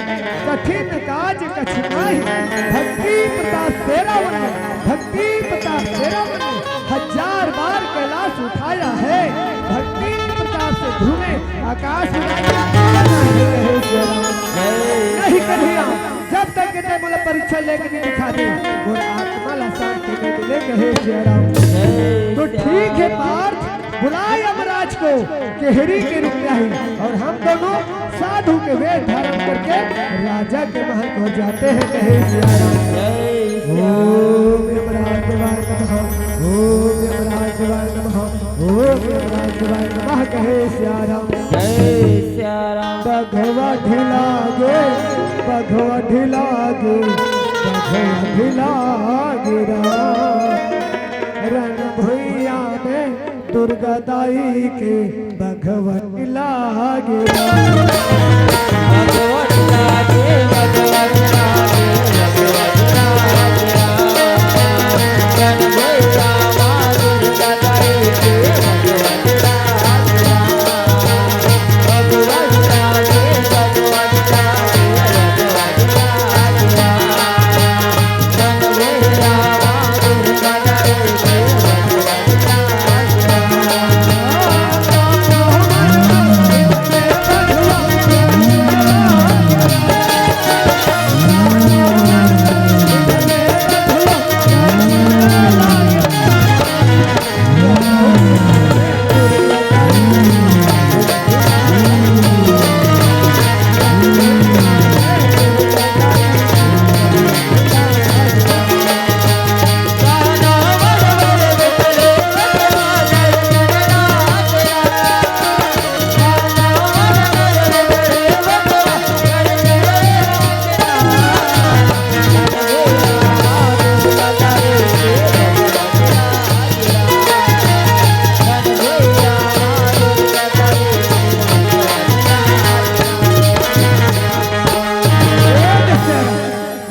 कठिन काज कछु नाहि। भक्ति प्रताप से रावण ने, भक्ति प्रताप से रावण ने हजार बार कैलाश उठाया है। भक्ति प्रताप से ध्रुवे आकाश उड़ाया। नहीं कन्हैया, जब तक के ते मोला परीक्षा लेके नहीं दिखा दे, मोर आत्मा ला शांति नहीं मिले, कहे सिया राम। तो ठीक है पार्थ, बुला यमराज को केहरी के रूप में आई और हम दोनों साधु के वेश धारण करके राजा के महल को जाते हैं, कहे सिया राम। जय सिया राम। ओम यमराज देवाय नमः, ओम यमराज देवाय नमः, ओम यमराज देवाय नमः, कहे सिया राम। जय सिया राम। बघवा ढिला गे, बघवा ढिला गे, बघवा ढिला गे राम। रण भुइया में दुर्गा दाई के बघवा ढिला गे राम।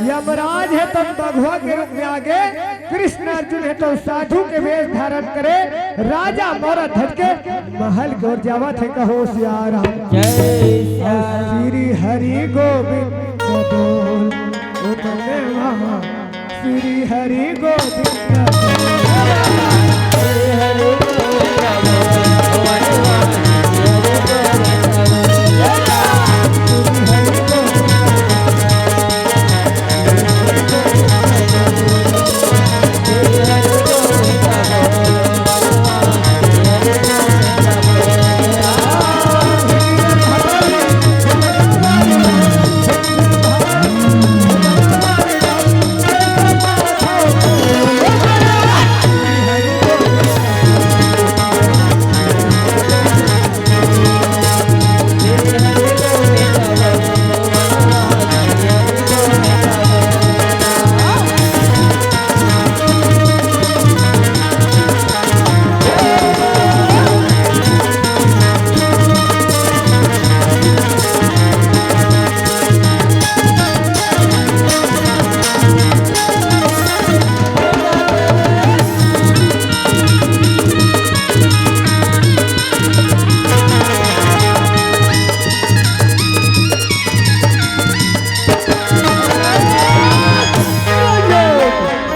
यमराज हे तो बघवा के रूप में आगे, कृष्ण अर्जुन हे तो साधु के वेश धारण करे, राजा मौरध्वज के महल की ओर जावत हे, कहो सिया राम। जय सिया राम। श्री हरि गोविंद बोल, ओ बने वहाँ श्री हरि गोविंद।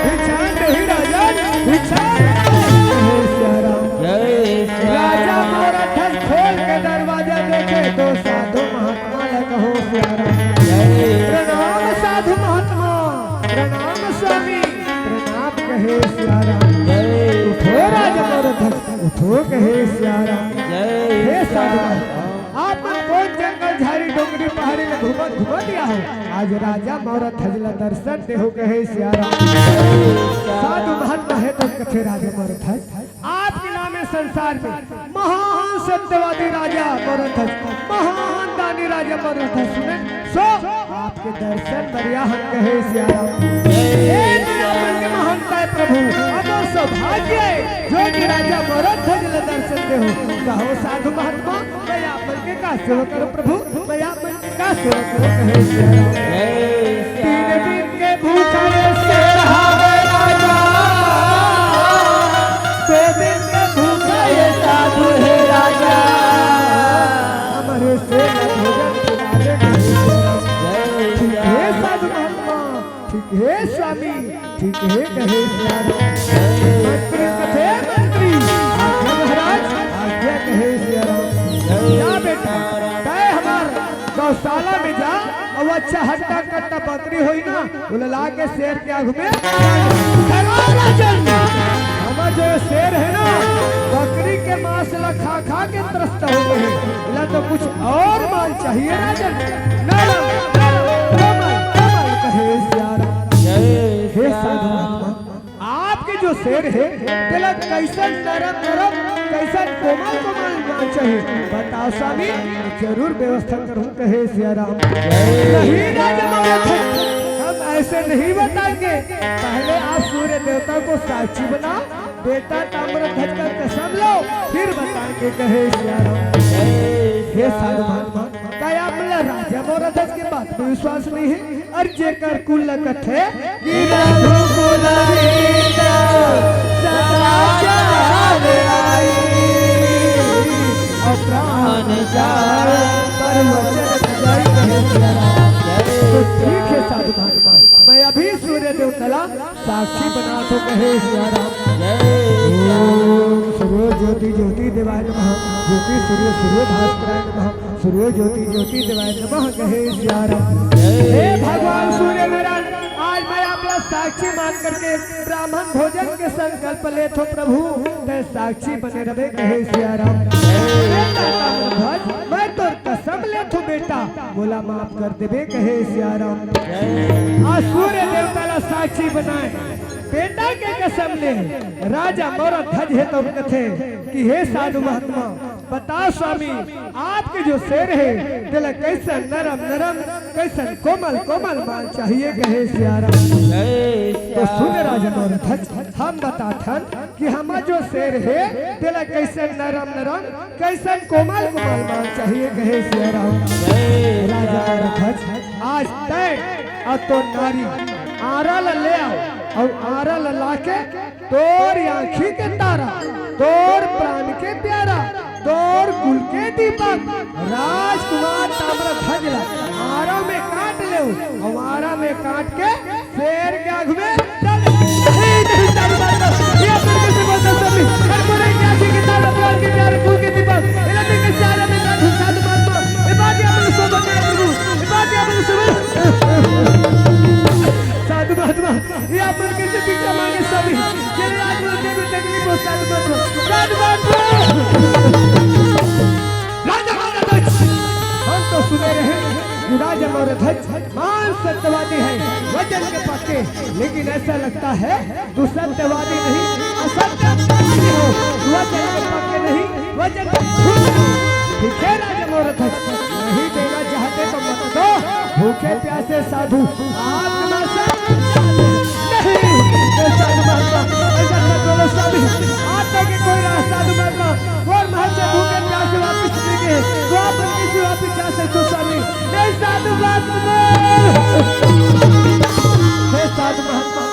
भिक्षान देहि राजन, भिक्षान। हे सिया राम। जय सिया राम। राजा मौरध्वज खोल के दरवाजा देखे तो साधु महात्मा ला कहो सिया राम। जय। प्रणाम साधु महात्मा, प्रणाम स्वामी, प्रणाम कहे सिया राम। जय। उठो राजा मौरध्वज, उठो कहे सिया राम। जय हे सिया साधु राम। महात्मा, आप मन कोन जंगल झाड़ी डोंगरी पहाड़ी में घूमत घूमत या हो, आज राजा मौरध्वज ला दर्शन देहू कहे सिया राम। साधु महात्मा हे तो कथे राजा मौरध्वज, आपके नाम हे संसार में महान सत्यवादी राजा मौरध्वज, महान दानी राजा मौरध्वज। सुने सो आपके दर्शन बरिया हम कहे सिया राम। हे दुनिया मन के महानता हे प्रभु, अमर सौभाग्य हे जो कि राजा मौरध्वज ला दर्शन देहू। कहो साधु महात्मा, मैं आप मन के का सेवा करूं प्रभु, मैं आप मन के का सेवा करूं कहे सिया राम। तीन दिन के भूखा ये शेर हावे राजा, दो दिन के भूखा ये साधु हे राजा, हमरे से न भोजन खिला दे कहे सिया राम। ठीक हे साधु महात्मा, ठीक हे स्वामी, ठीक हे कहे सिया राम। मंत्री कथे मंत्री, आज्ञा महाराज, आज्ञा कहे सिया राम। जा बेटा, तय हमार गौशाला में जा, अउ अच्छा हट्टा कट्टा बकरी होही ना, ओला ला के शेर के आगू में खड़ा राजन। हमर जो शेर है ना, बकरी के मांस ला खा खा के त्रस्त हो गए हैं। इला तो कुछ और माल चाहिए राजन। नरम, नरम, कोमल, कोमल कहे सिया राम। हे साधु महात्मा, आपके जो शेर है, तेला कैसन नरम नरम, कैसन कोमल कोमल माल चाहिए? बताओ स्वामी, जरूर व्यवस्था करूँ कहे सिया राम। नहीं राजा महाराज, हम ऐसे नहीं बताएंगे। पहले आप सूर्य देवता को साक्षी बनाओ, बेटा ताम्रध्वज का कसम लो, फिर बताएंगे कहे सिया राम। हे साधु महात्मा, का आप मोला राजा महाराज के बात में विश्वास नहीं है? और जेकर कुल ल कथे कि रघुकुल रीत सदा चल आई, और प्राण जाए पर वचन न जाए कहे सिया राम। तो ठीक है साधु महात्मा, मैं अभी सूर्य देवता ला साक्षी बनात हों कहे सिया राम। ओम सूर्य ज्योति ज्योति देवाय नमः, ज्योति सूर्य सूर्य भास्कराय नमः, सूर्य ज्योति ज्योति देवाय नमः कहे सिया राम। हे भगवान सूर्य नारायण, आज मैं आप ला साक्षी मान करके ब्राह्मण भोजन के संकल्प लेत हों प्रभु, तैं साक्षी बने रहे कहे सिया राम। हे ताम्रध्वज, मैं तोर कसम लेत हों बेटा, मोला माफ कर देबे कहे सिया राम। आज सूर्य देवता ला साक्षी बनाए, बेटा के कसम ले, राजा महाराज हे तो कथे कि हे साधु महात्मा, बताओ स्वामी, आपके जो शेर है, तेला कैसन नरम नरम, कैसन कोमल कोमल माल चाहिए कहे सिया राम। तो सुन राजा महाराज, हम बताथन कि हमर जो शेर है, तेला कैसन नरम नरम, कैसन कोमल कोमल माल चाहिए कहे सिया राम। राजा महाराज, आज तैं अउ तोर नारी आरा ला ले आव, अउ आरा ला लाके तोर आँखी के तारा, तोर प्राण के प्यारा, तोर कुल के दीपक, राजकुमार ताम्रध्वज ला आरा में काट लेव, अउ आरा में काट के शेर के आँख में डाल दे। नहीं, नहीं, साधु बात तो, ये अपन कैसे बोल सकते हो? हर कोई की आँखी के तारा, प्राण के प्यारा, कुल के दीपक, ये लड़के कैसे आरा में काट, साधु बात तो, ये बात ये अपन सोच में प्रभु, ये बात ये अपन सोच। साधु महात्मा, ये आप मन कैसे भिक्षा मांगे स्वामी? ये राज में देवी तकलीफ हो, साधु महात्मा। साधु महात्मा। राजा महाराज, हम तो सुने रहे कि राजा महाराज महान सत्यवादी है, वचन के पक्के, लेकिन ऐसा लगता है तू सत्यवादी नहीं, असत्यवादी हो। वचन के पक्के नहीं, वचन के झूठ। ठीक है राजा महाराज, नहीं देना चाहते तो मत दो। भूखे प्यासे साधु आत्मा से नहीं। ए साधु महात्मा, ऐसा मत बोलो स्वामी। आप तक के कोई रहा साधु महात्मा, वो महल से भूखे प्यासे वापस चले गए, वो आप किसी वापस जा सकते हो स्वामी। नहीं साधु महात्मा। हे साधु महात्मा,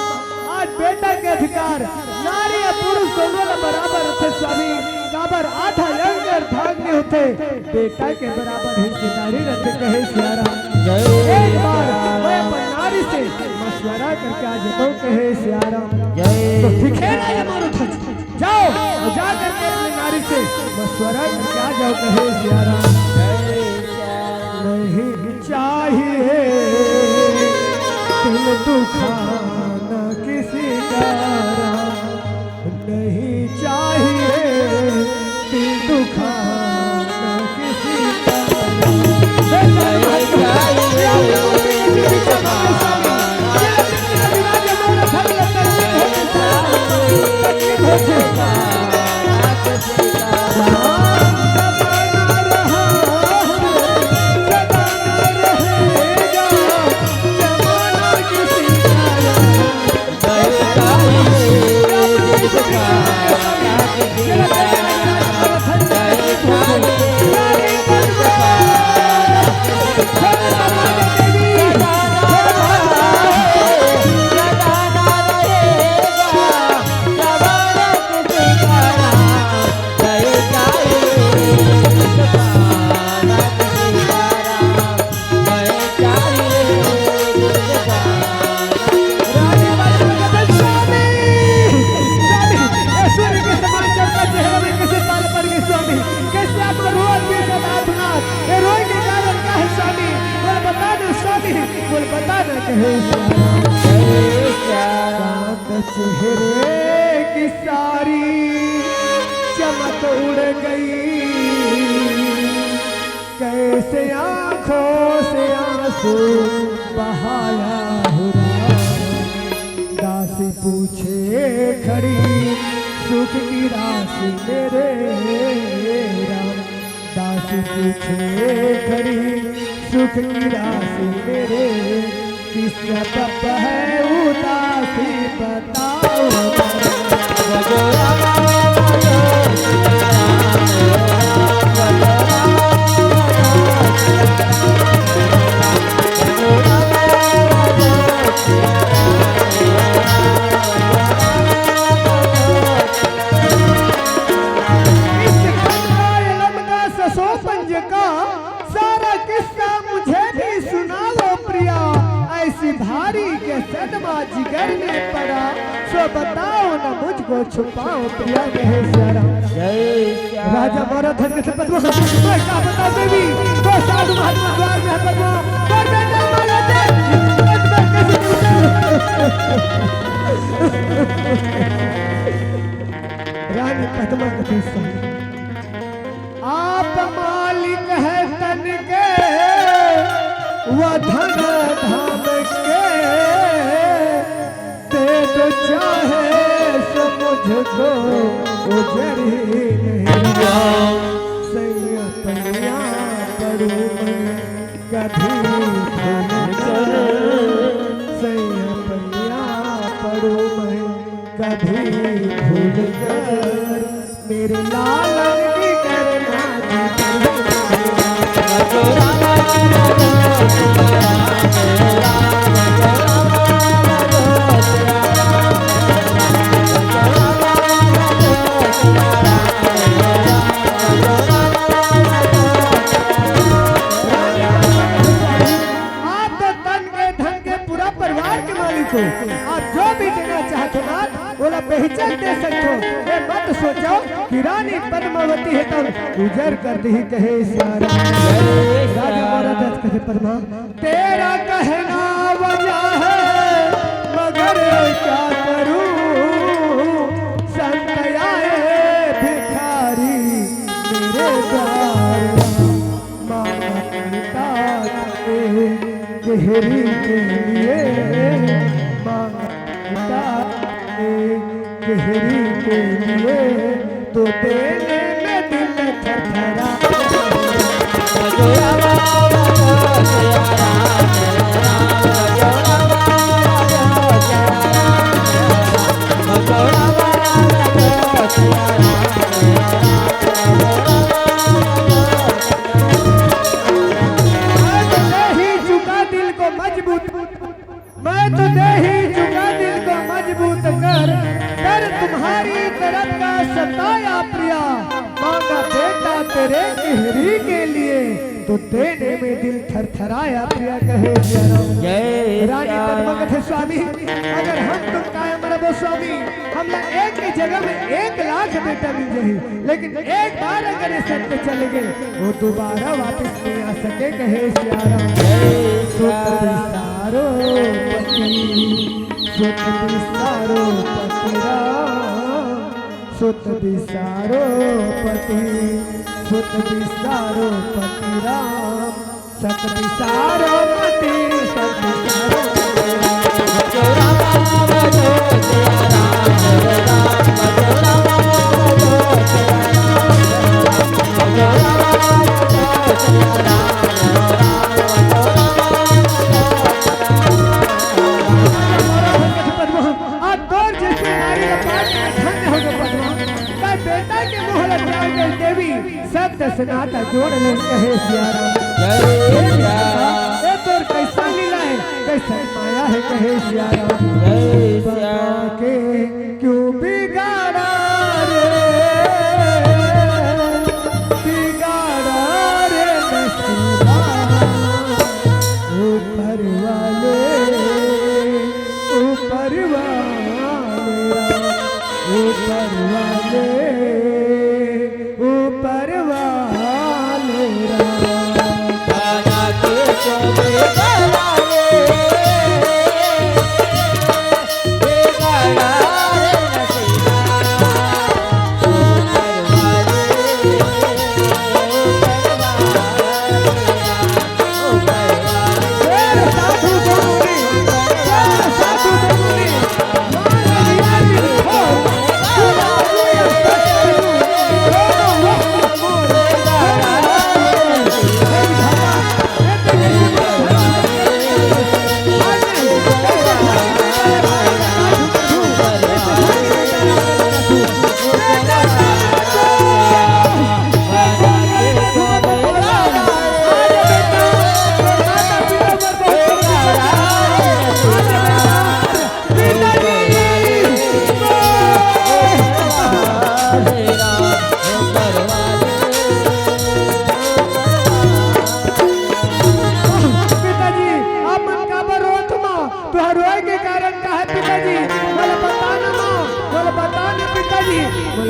आज बेटा के अधिकार नारी अउ पुरुष दोनों ला बराबर रथे स्वामी। काबर आधा अंग अर्धांगिनी होथे, बेटा के बराबर ही नारी रथे कहे सिया राम। जय एक बार मैं अपन नारी से मशवरा करके आ जाता हूँ कहे सिया राम। जय तो ठीक है ना ये मारो था, जाओ और जा करके अपनी नारी से मशवरा करके आ जाओ कहे सिया राम। नहीं चाहिए दिल दुखाना किसी का, नहीं चाहिए दिल दुखाना किसी का। स्वामी, स्वामी, ये सूर्य के समान चमका चेहरा में कैसे ताल पड़ गई स्वामी? कैसे आपका रोल भी सदा नाथ? ये रोए के कारण क्या है स्वामी? बोल बता दो स्वामी, बोल बता दो कहे स्वामी। चांद चेहरे की सारी चमक उड़ गई, कैसे आंखों से आंसू बहाया हो राम। दासी पूछे खड़ी सुख की राशि मेरे राम, दासी पूछे खड़ी सुख की राशि मेरे, किस सबब है उदासी बताओ। इस खंड का, ये लंबा ससो पंज का सारा किस्सा मुझे भी सुनाओ प्रिया, ऐसी भारी के सदमा जिगर में पड़ा, सो बताओ न मुझको छुपाओ प्रिया, कहे सिया राम। जय सिया राजा राम। महाराज धन के पद्मा, मैं क्या बता देवी, वो साधु महात्मा द्वार में है पद्मा, पर बेटा माया दे, पर मैं कैसे दूँ? रानी पद्मा कथी स्वामी, आप मालिक है तन के, व धन धाम के, दे दो चाहे सो मुझको, उजर ही नहीं रहा। सैया पैया पड़ू मैं कभी भूल कर, सैया पैया पड़ू मैं कभी भूल कर, मेरे लालन की करना जी। आप तो तन के, धन के, पूरा परिवार के मालिक हो। आप जो भी देना चाहत हो नाथ, ओला बेहिचक दे सकत हो। ये मत सोचो कि रानी पद्मावती हे तब उजर कर दिही, कहे सिया राम। राजा महाराज कहे, पद्मा, तेरा कहना वजह है, मगर क्या करूं, संत आए भिखारी मेरे द्वार। मांगता तेरे चेहरे के लिए, मांगता तेरे चेहरे के लिए, तो देने में दिल थरथरा। आज नहीं चुका दिल को मजबूत, मैं तो दे ही चुका दिल को मजबूत कर, कर तुम्हारी तरफ का सताया प्रिया, मांगा बेटा तेरे गिहरी के लिए, तो देने में दिल थरथराया प्रिया, कहे सिया राम। जय रानी सिया पद्मा राम। कथे स्वामी, अगर हम तुम काया मरबो स्वामी, हमला एक ही जगह में एक लाख बेटा मिल जाही, लेकिन एक बार अगर ये सत्य चले गए, वो दोबारा वापस नहीं आ सके, कहे सिया राम। जय सुत सिया राम। बिसारो पति, सुत बिसारो पति राम, सुत बिसारो पति, सुत बिसारो पति राम। सत बिसारो मती, सत बिसारो। आज तोर जैसे नारी ला पाके धन्य हो गए पद्मा। का बेटा के मोह ला त्याग दे देवी। शब्द से नाता जोड़ ले कहे सिया राम। जय सिया राम। ए तोर कैसा लीला है, कैसा माया है कहे सिया राम। जय सिया राम। बना के क्यों बिगाड़ा रे, बिगाड़ा रे नसीबा। ऊपर वाले, ऊपर वाले राम, ऊपर वाले, ऊपर वाले राम।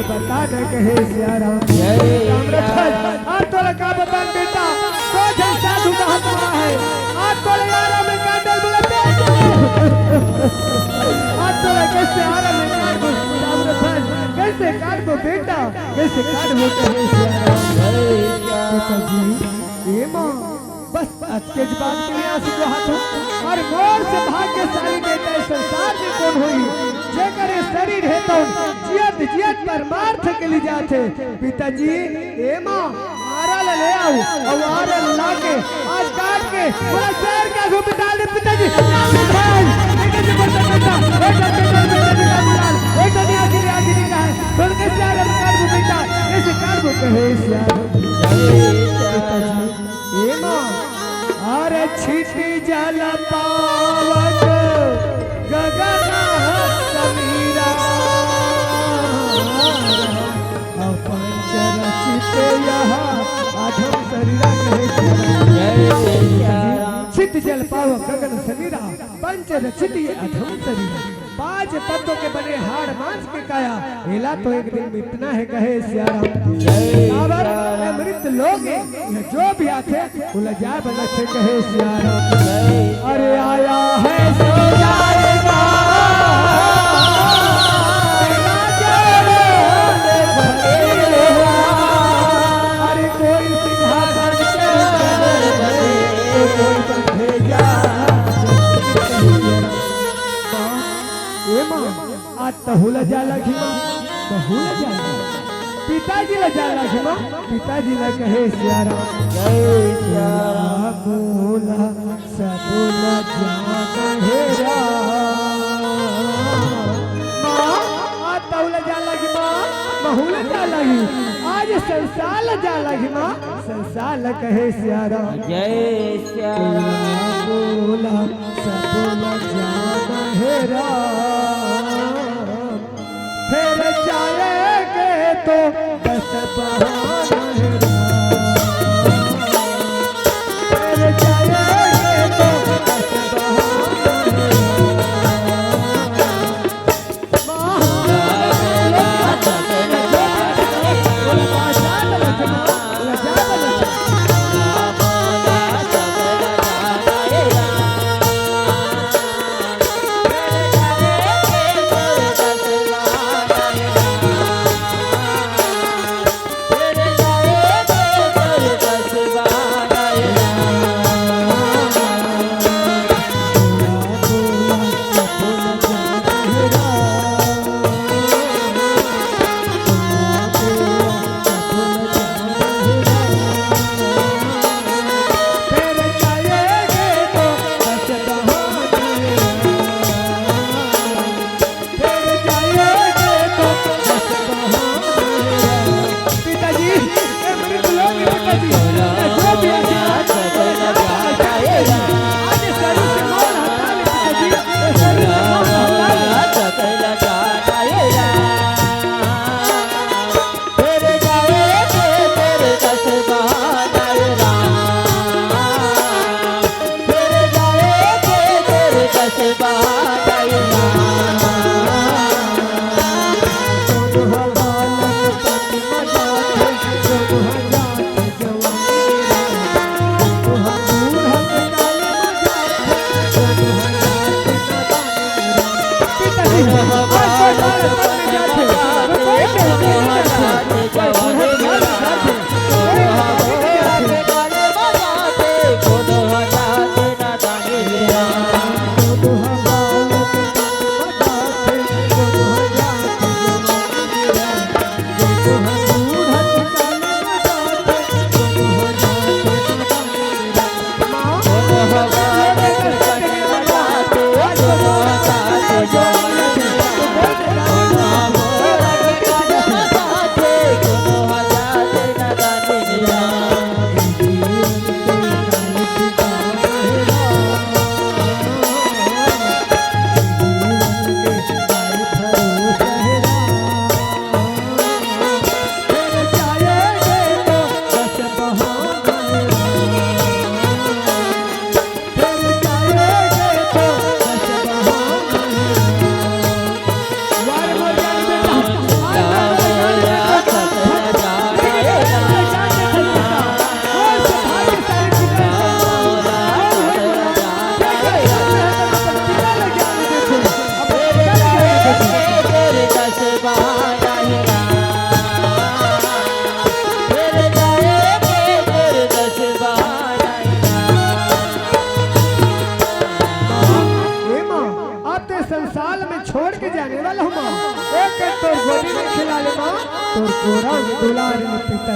बता न कहे सिया राम। जय राम रतन। आज तोला का बतान बेटा, दो झन साधु का हाथ मारा है। आज तोला यार में कांडल बोला, आज तोला कैसे आरा में काट दो राम रतन, कैसे काट दो बेटा, कैसे काट दो कहे सिया राम। जय राम। पिताजी, ए माँ, बस अतकेच बात के लिए आंसू बहात हूँ। अउ मोर से भाग्यशाली बेटा ए संसार में कोन होही, जेकर ए शरीर हे तो जियत जियत परमार्थ के लिए जाथे। पिताजी, ए माँ, आरा ला ले आव, अउ आरा ला लाके आज काट के पूरा शहर का घूम डाल दे पिताजी। राम रतन, पिताजी बोलता बेटा, ए डॉक्टर साहब, पिताजी का बुला, ए डॉक्टर आखिरी आखिरी का है, बोल के सिया राम काट दो बेटा, कैसे काट दो कहे सिया राम। पिताजी, ए माँ, अरे छिति जल पावक गगन समीरा, अउ पंच रचित यह अधम शरीरा कहे सिया राम। जय सिया राम। छिति जल पावक गगन समीरा, पंच रचित ये अधम शरीरा। पांच तत्व के बने हाड़ मांस के काया, एला तो एक दिन मिटना हे कहे सिया राम। जय काबर सिया राम। अमृत लोग हे, ये जो भी आथे, ओला जाय बर लगथे कहे सिया राम। जय अरे आया है सो जाएगा, राजा बोले बघेला। अरे कोई सिंहासन चढ़े, तो कोई बंधे जा। ए माँ, आज तहू ला जाय लागही माँ, तहू ला जाय लागही। पिताजी ला जाय लागही माँ, पिताजी ला कहे सिया राम। जय सिया राम। मोला सब ला जान हे राम। माँ, आज तहू ला जाय लागही माँ, महू ला जाय लागही। आज संसार ला जाय लागही माँ, संसार ला कहे सिया राम। जय सिया राम। मोला सब ला जान हे राम। फेर जाए के तो बस बहाना हे राम। फेर जाए के तो बस बहाना हे राम।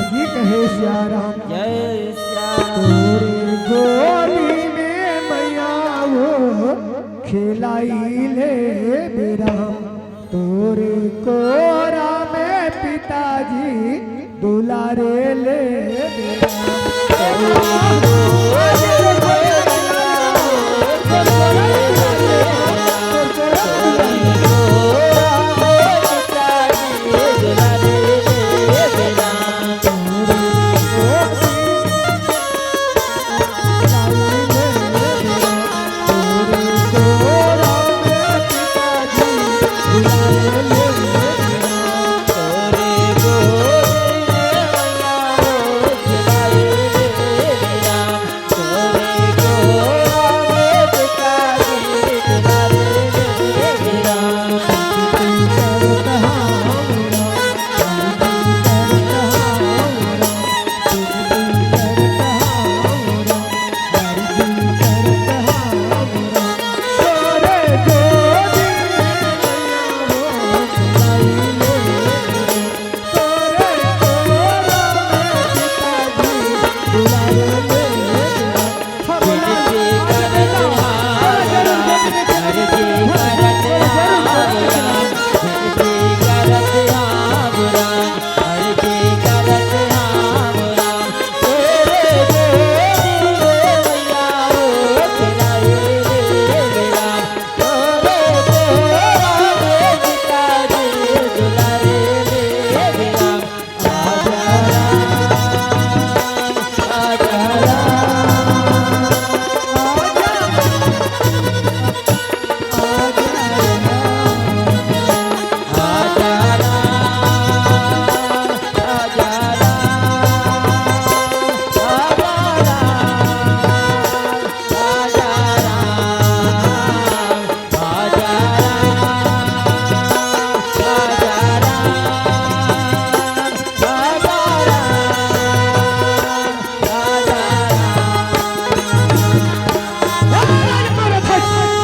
जी कहे सिया राम। जय सिया राम। तोरे गोदी में मैया वो खेलाई ले बेराम, तोरे कोरा में पिताजी दुलारे ले बेराम।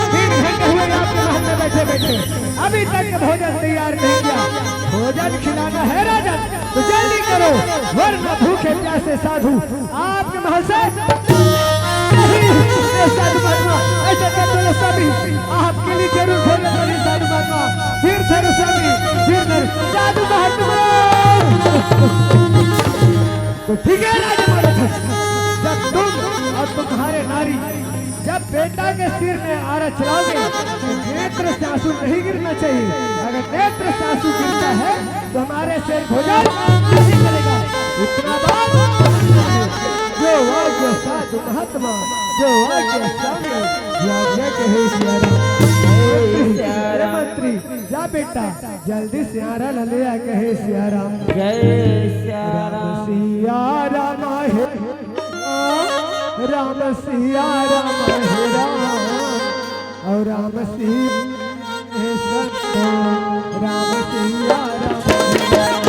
तीन घंटे हुए आपके महल में बैठे बैठे, अभी तक भोजन तैयार नहीं किया। भोजन खिलाना है राजन, तो जल्दी करो, वरना भूखे प्यासे साधु आपके महल से नहीं। ए साधु महात्मा, ऐसा कर दो स्वामी, आपके लिए जरूर भोजन बनी साधु महात्मा। फिर धरो स्वामी, फिर धरो साधु महात्मा। तो ठीक है राजा महाराज, जब तुम और तुम्हारे नारी, जब बेटा के सिर में आरा चलाओगे तो नेत्र से आंसू नहीं गिरना चाहिए। अगर नेत्र से आंसू गिरता है तो हमारे सिर भोजन नहीं करेगा। इतना बात जो वाक्य साधु महात्मा, जो वाक्य स्वामी, जो आज्ञा कहे सिया राम। हे मंत्री, जा बेटा, जल्दी से आरा ला ले आ, कहे सिया राम। जय सिया राम। सिया राम हे, राम सिया राम हे राम, और राम सिया हे संतो, राम सिया राम हे राम।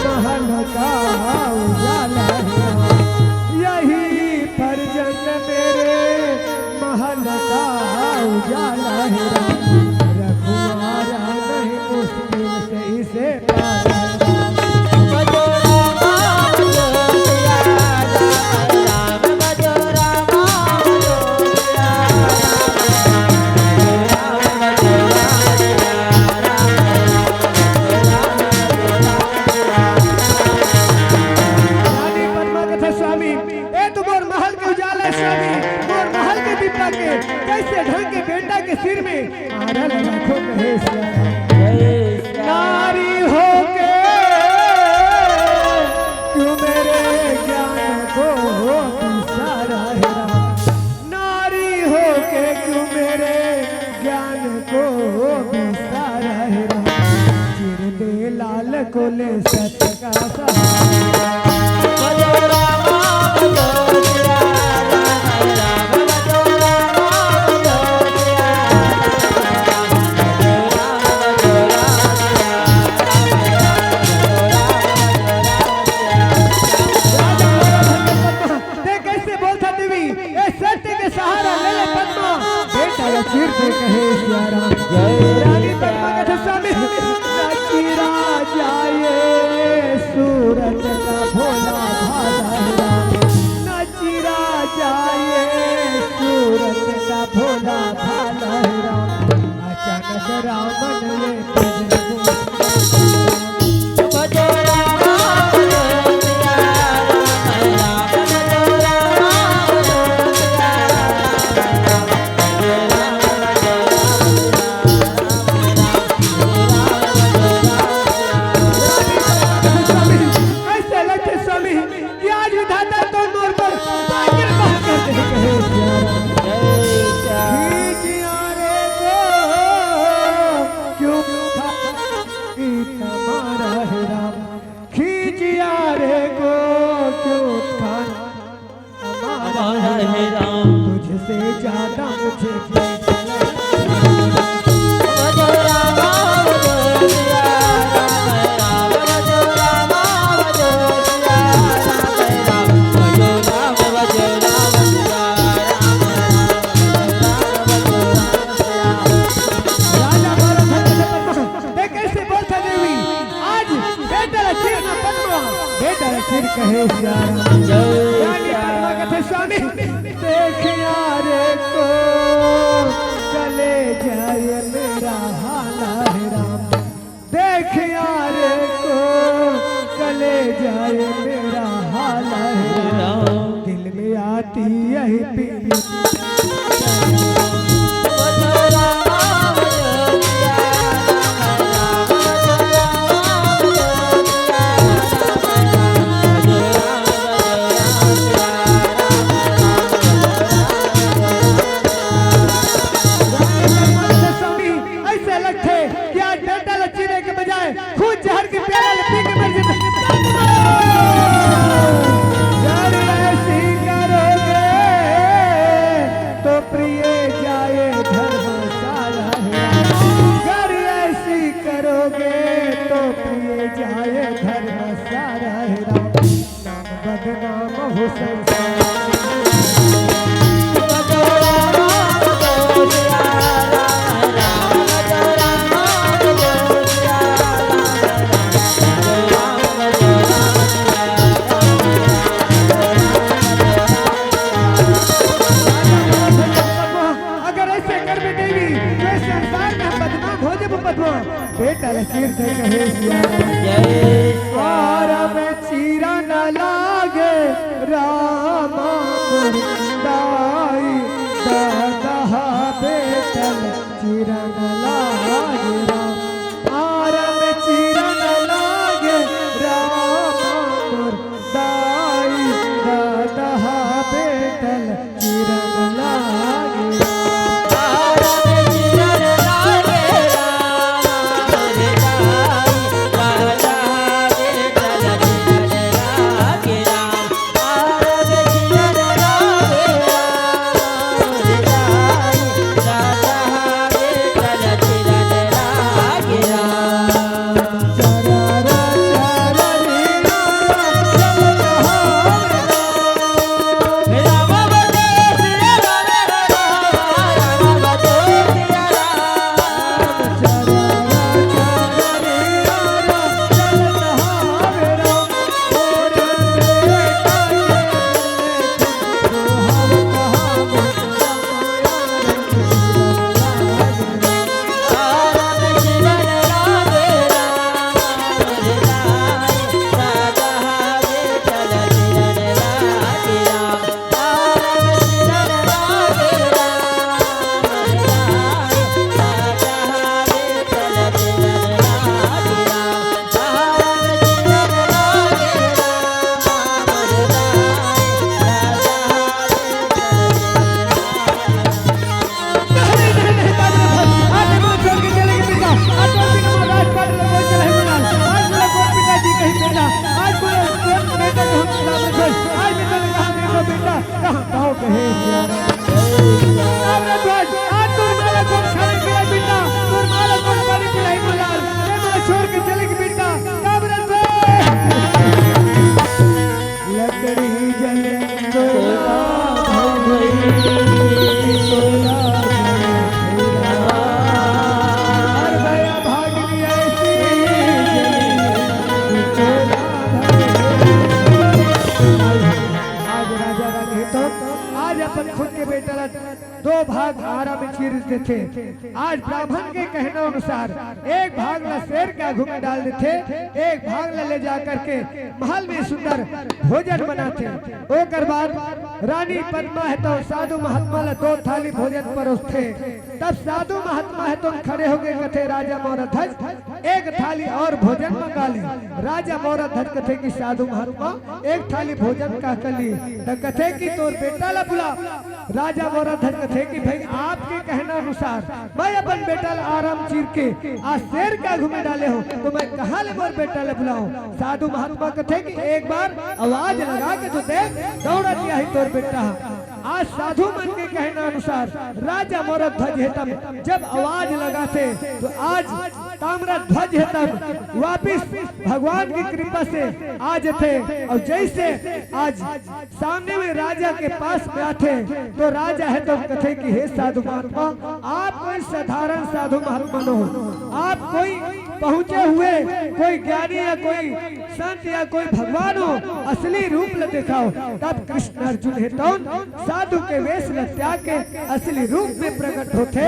महल का उजाला है राम, यही फर्जंद मेरे महल का उजाला है राम। रखवारा नहीं मुश्किल से इसे पार है राम। रानी पद्मा कथे स्वामी, ए तो मोर महल के उजाला हे स्वामी, मोर महल के दीपक के कैसे ढंग के बेटा के सिर में आरल रखो कहे श्याम। नारी होके क्यों मेरे ज्ञान को बिसारा है राम। नारी होके क्यों मेरे ज्ञान को बिसारा है राम। चिर दे लाल को ले सत का सहारा। राजा बोला भक्त पद्मा, ते कैसे बोलता देवी, ए सत्य के सहारा ले ले पद्मा, बेटा ला चीर दे कहे सियाराम। जय रानी पद्मा कथे स्वामी, न चीरा जाए सूरत का भोला भाला राम, न चीरा जाए सूरत का भोला भाला राम। अचानक रावण ये स्वामी, ऐसे लगे स्वामी, कि आज विधाता तो मोर पर बादल बात कर दे कहे सियाराम। खींच यारे को क्यों था तुम्हारा है राम। खींच यारे को क्यों था तुम्हारा है राम। तुझसे ज्यादा मुझे प्रीत राजा बालक हरि कथा पद्मा, ते कैसे बोलता देवी? आज बेटा ला चीर ना पद्मा, बेटा ला चीर कहे सियाराम। जय रानी पद्मा कथे स्वामी, देख यारे को कले जाए मेरा हाल है राम। देख यारे को कले जाए मेरा हाल है राम। दिल में आती यही पीर। स्वामी, ऐसे लगथे कि आज बेटा ला चीरे के बजाय खुद जहर के प्याला ला पी के मर जाता। गर ऐसी करोगे तो प्रिय जाए धर्मशाला है। गर ऐसी करोगे तो प्रिय जाए धर्मशाला है। बदनाम हो संसार। अगर ऐसे कर भी देवी, तो इस संसार में हम बदनाम हो जब बदनाम। बेटा ला चीर दे कहे सियाराम। जय और अब चीरा न लागे रामा। अपन खुद के बेटा ला दो भाग आरा में चीर देथे। आज ब्राह्मण के कहना अनुसार एक भाग ला शेर के आगू में डाल देथे, एक भाग ला ले जा करके महल में सुंदर भोजन बनाथे। ओकर बाद रानी पद्मा हे तो साधु महात्मा ला दो थाली भोजन परोसथे। तब साधु महात्मा हे तो खड़े होके कथे, "राजा मौर्य ध्वज, एक थाली और भोजन मंगा ले।" राजा मौर्य ध्वज कथे कि साधु महात्मा, एक थाली भोजन का कर लिए, त कथे कि तोर बेटा ला बुला। राजा मौर्य ध्वज कथे कि भाई, आपके कहना अनुसार मैं अपन बेटा ला आरा में चीर के आज शेर के आगू में डाले हों, तो मैं कहाँ ले मोर बेटा ला बुलाऊं? साधु महात्मा कथे कि एक बार आवाज लगा के तो देख, दौड़त आही तोर बेटा। आज साधु मन के कहना अनुसार राजा मौर्य ध्वज हे तब जब आवाज लगाथे तो आज ताम्रध्वज हे तब वापिस भगवान की कृपा से आ जाथे। और जैसे आज सामने में राजा के पास में आथे तो राजा हे तो कथे कि हे साधु महात्मा, आप कोई साधारण साधु महात्मा न हो, आप कोई पहुंचे हुए कोई ज्ञानी या कोई संत या कोई भगवान हो, असली रूप ल दिखाओ। तब कृष्ण अर्जुन हे तौन साधु के वेश ल त्याग के असली रूप में प्रकट होथे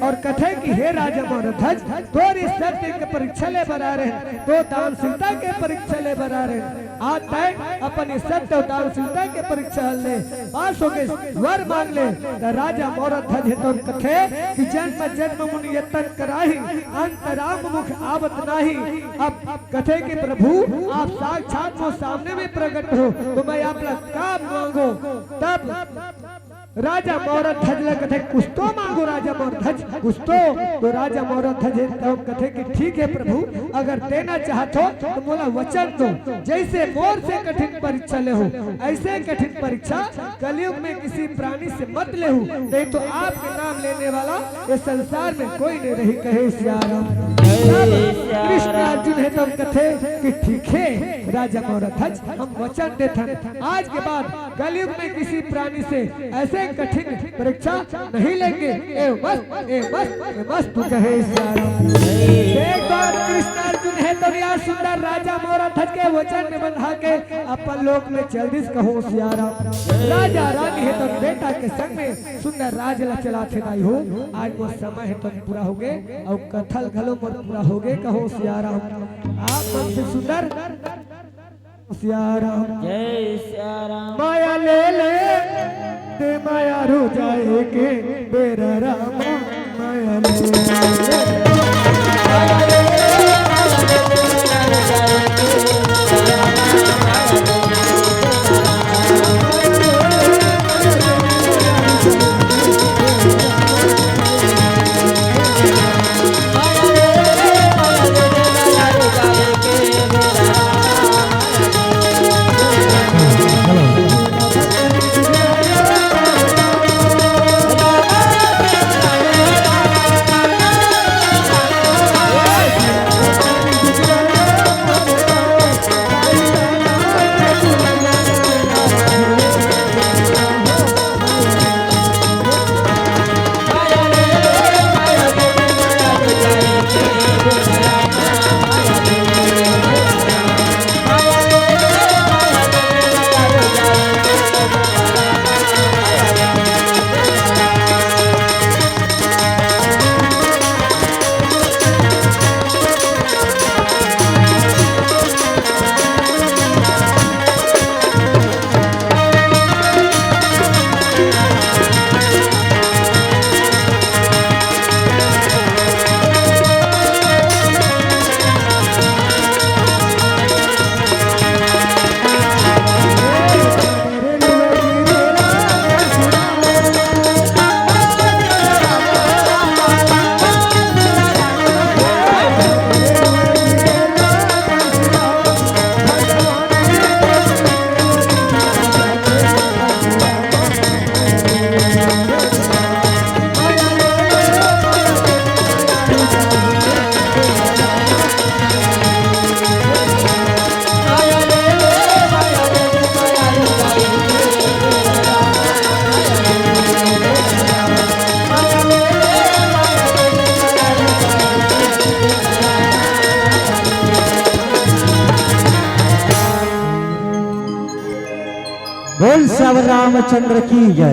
और कथे कि हे राजा मौर्य ध्वज, तोर ये सत्य के परीक्षा ले बर आए रहेन, तोर दानशीलता के परीक्षा ले बर आए रहेन। आज तैं अपन ये सत्य और दानशीलता के परीक्षा ले पास होगे, वर मांग ले। त राजा मौर्य ध्वज हे तौन कथे कि जन्म जन्म मुनि यतन कराही, अंत राम मुख आवत नाही। अब कथे कि प्रभु, आप साक्षात मोर सामने में प्रकट हो, तो मैं आप ला का मांगो? तब राजा मौर्य ध्वज ला कथे, "कुछ तो मांगो राजा मौर्य ध्वज, कुछ तो।" तो राजा मौर्य ध्वज हे तब कथे कि ठीक हे प्रभु, अगर देना चाहत हो तो मोला वचन दो, जैसे मोर से कठिन परीक्षा ले हो, ऐसे कठिन परीक्षा कलयुग में किसी प्राणी से मत लेहू, नहीं तो आपके नाम लेने वाला ये संसार में कोई नहीं रही, कहे सिया राम। तब कृष्ण अर्जुन हे तब कथे कि ठीक हे राजा मौर्य ध्वज, हम वचन देथन, आज के बाद कलयुग में किसी प्राणी से ऐसे कठिन परीक्षा नहीं लेंगे। ए मस्त, ए मस्त, ए मस्त कहे सिया राम। देख तो कृष्ण अर्जुन हे तो यार सुंदर राजा मौर्य ध्वज के वचन में बंधा के अपन लोक में चल दिस, कहो सिया राम। राजा रानी हे तो बेटा के संग में सुंदर राज ला चलाथे दाई हो। आज मोर समय हे तो पूरा होगे, अउ कथा ल घलो मोर पूरा होगे, कहो सिया राम। आप मन से सुंदर सिया राम। जय सिया राम। माया ले ले, ते माया रो जाए के बेरा रामा, माया ले ले। बोल सियावर रामचंद्र की जय।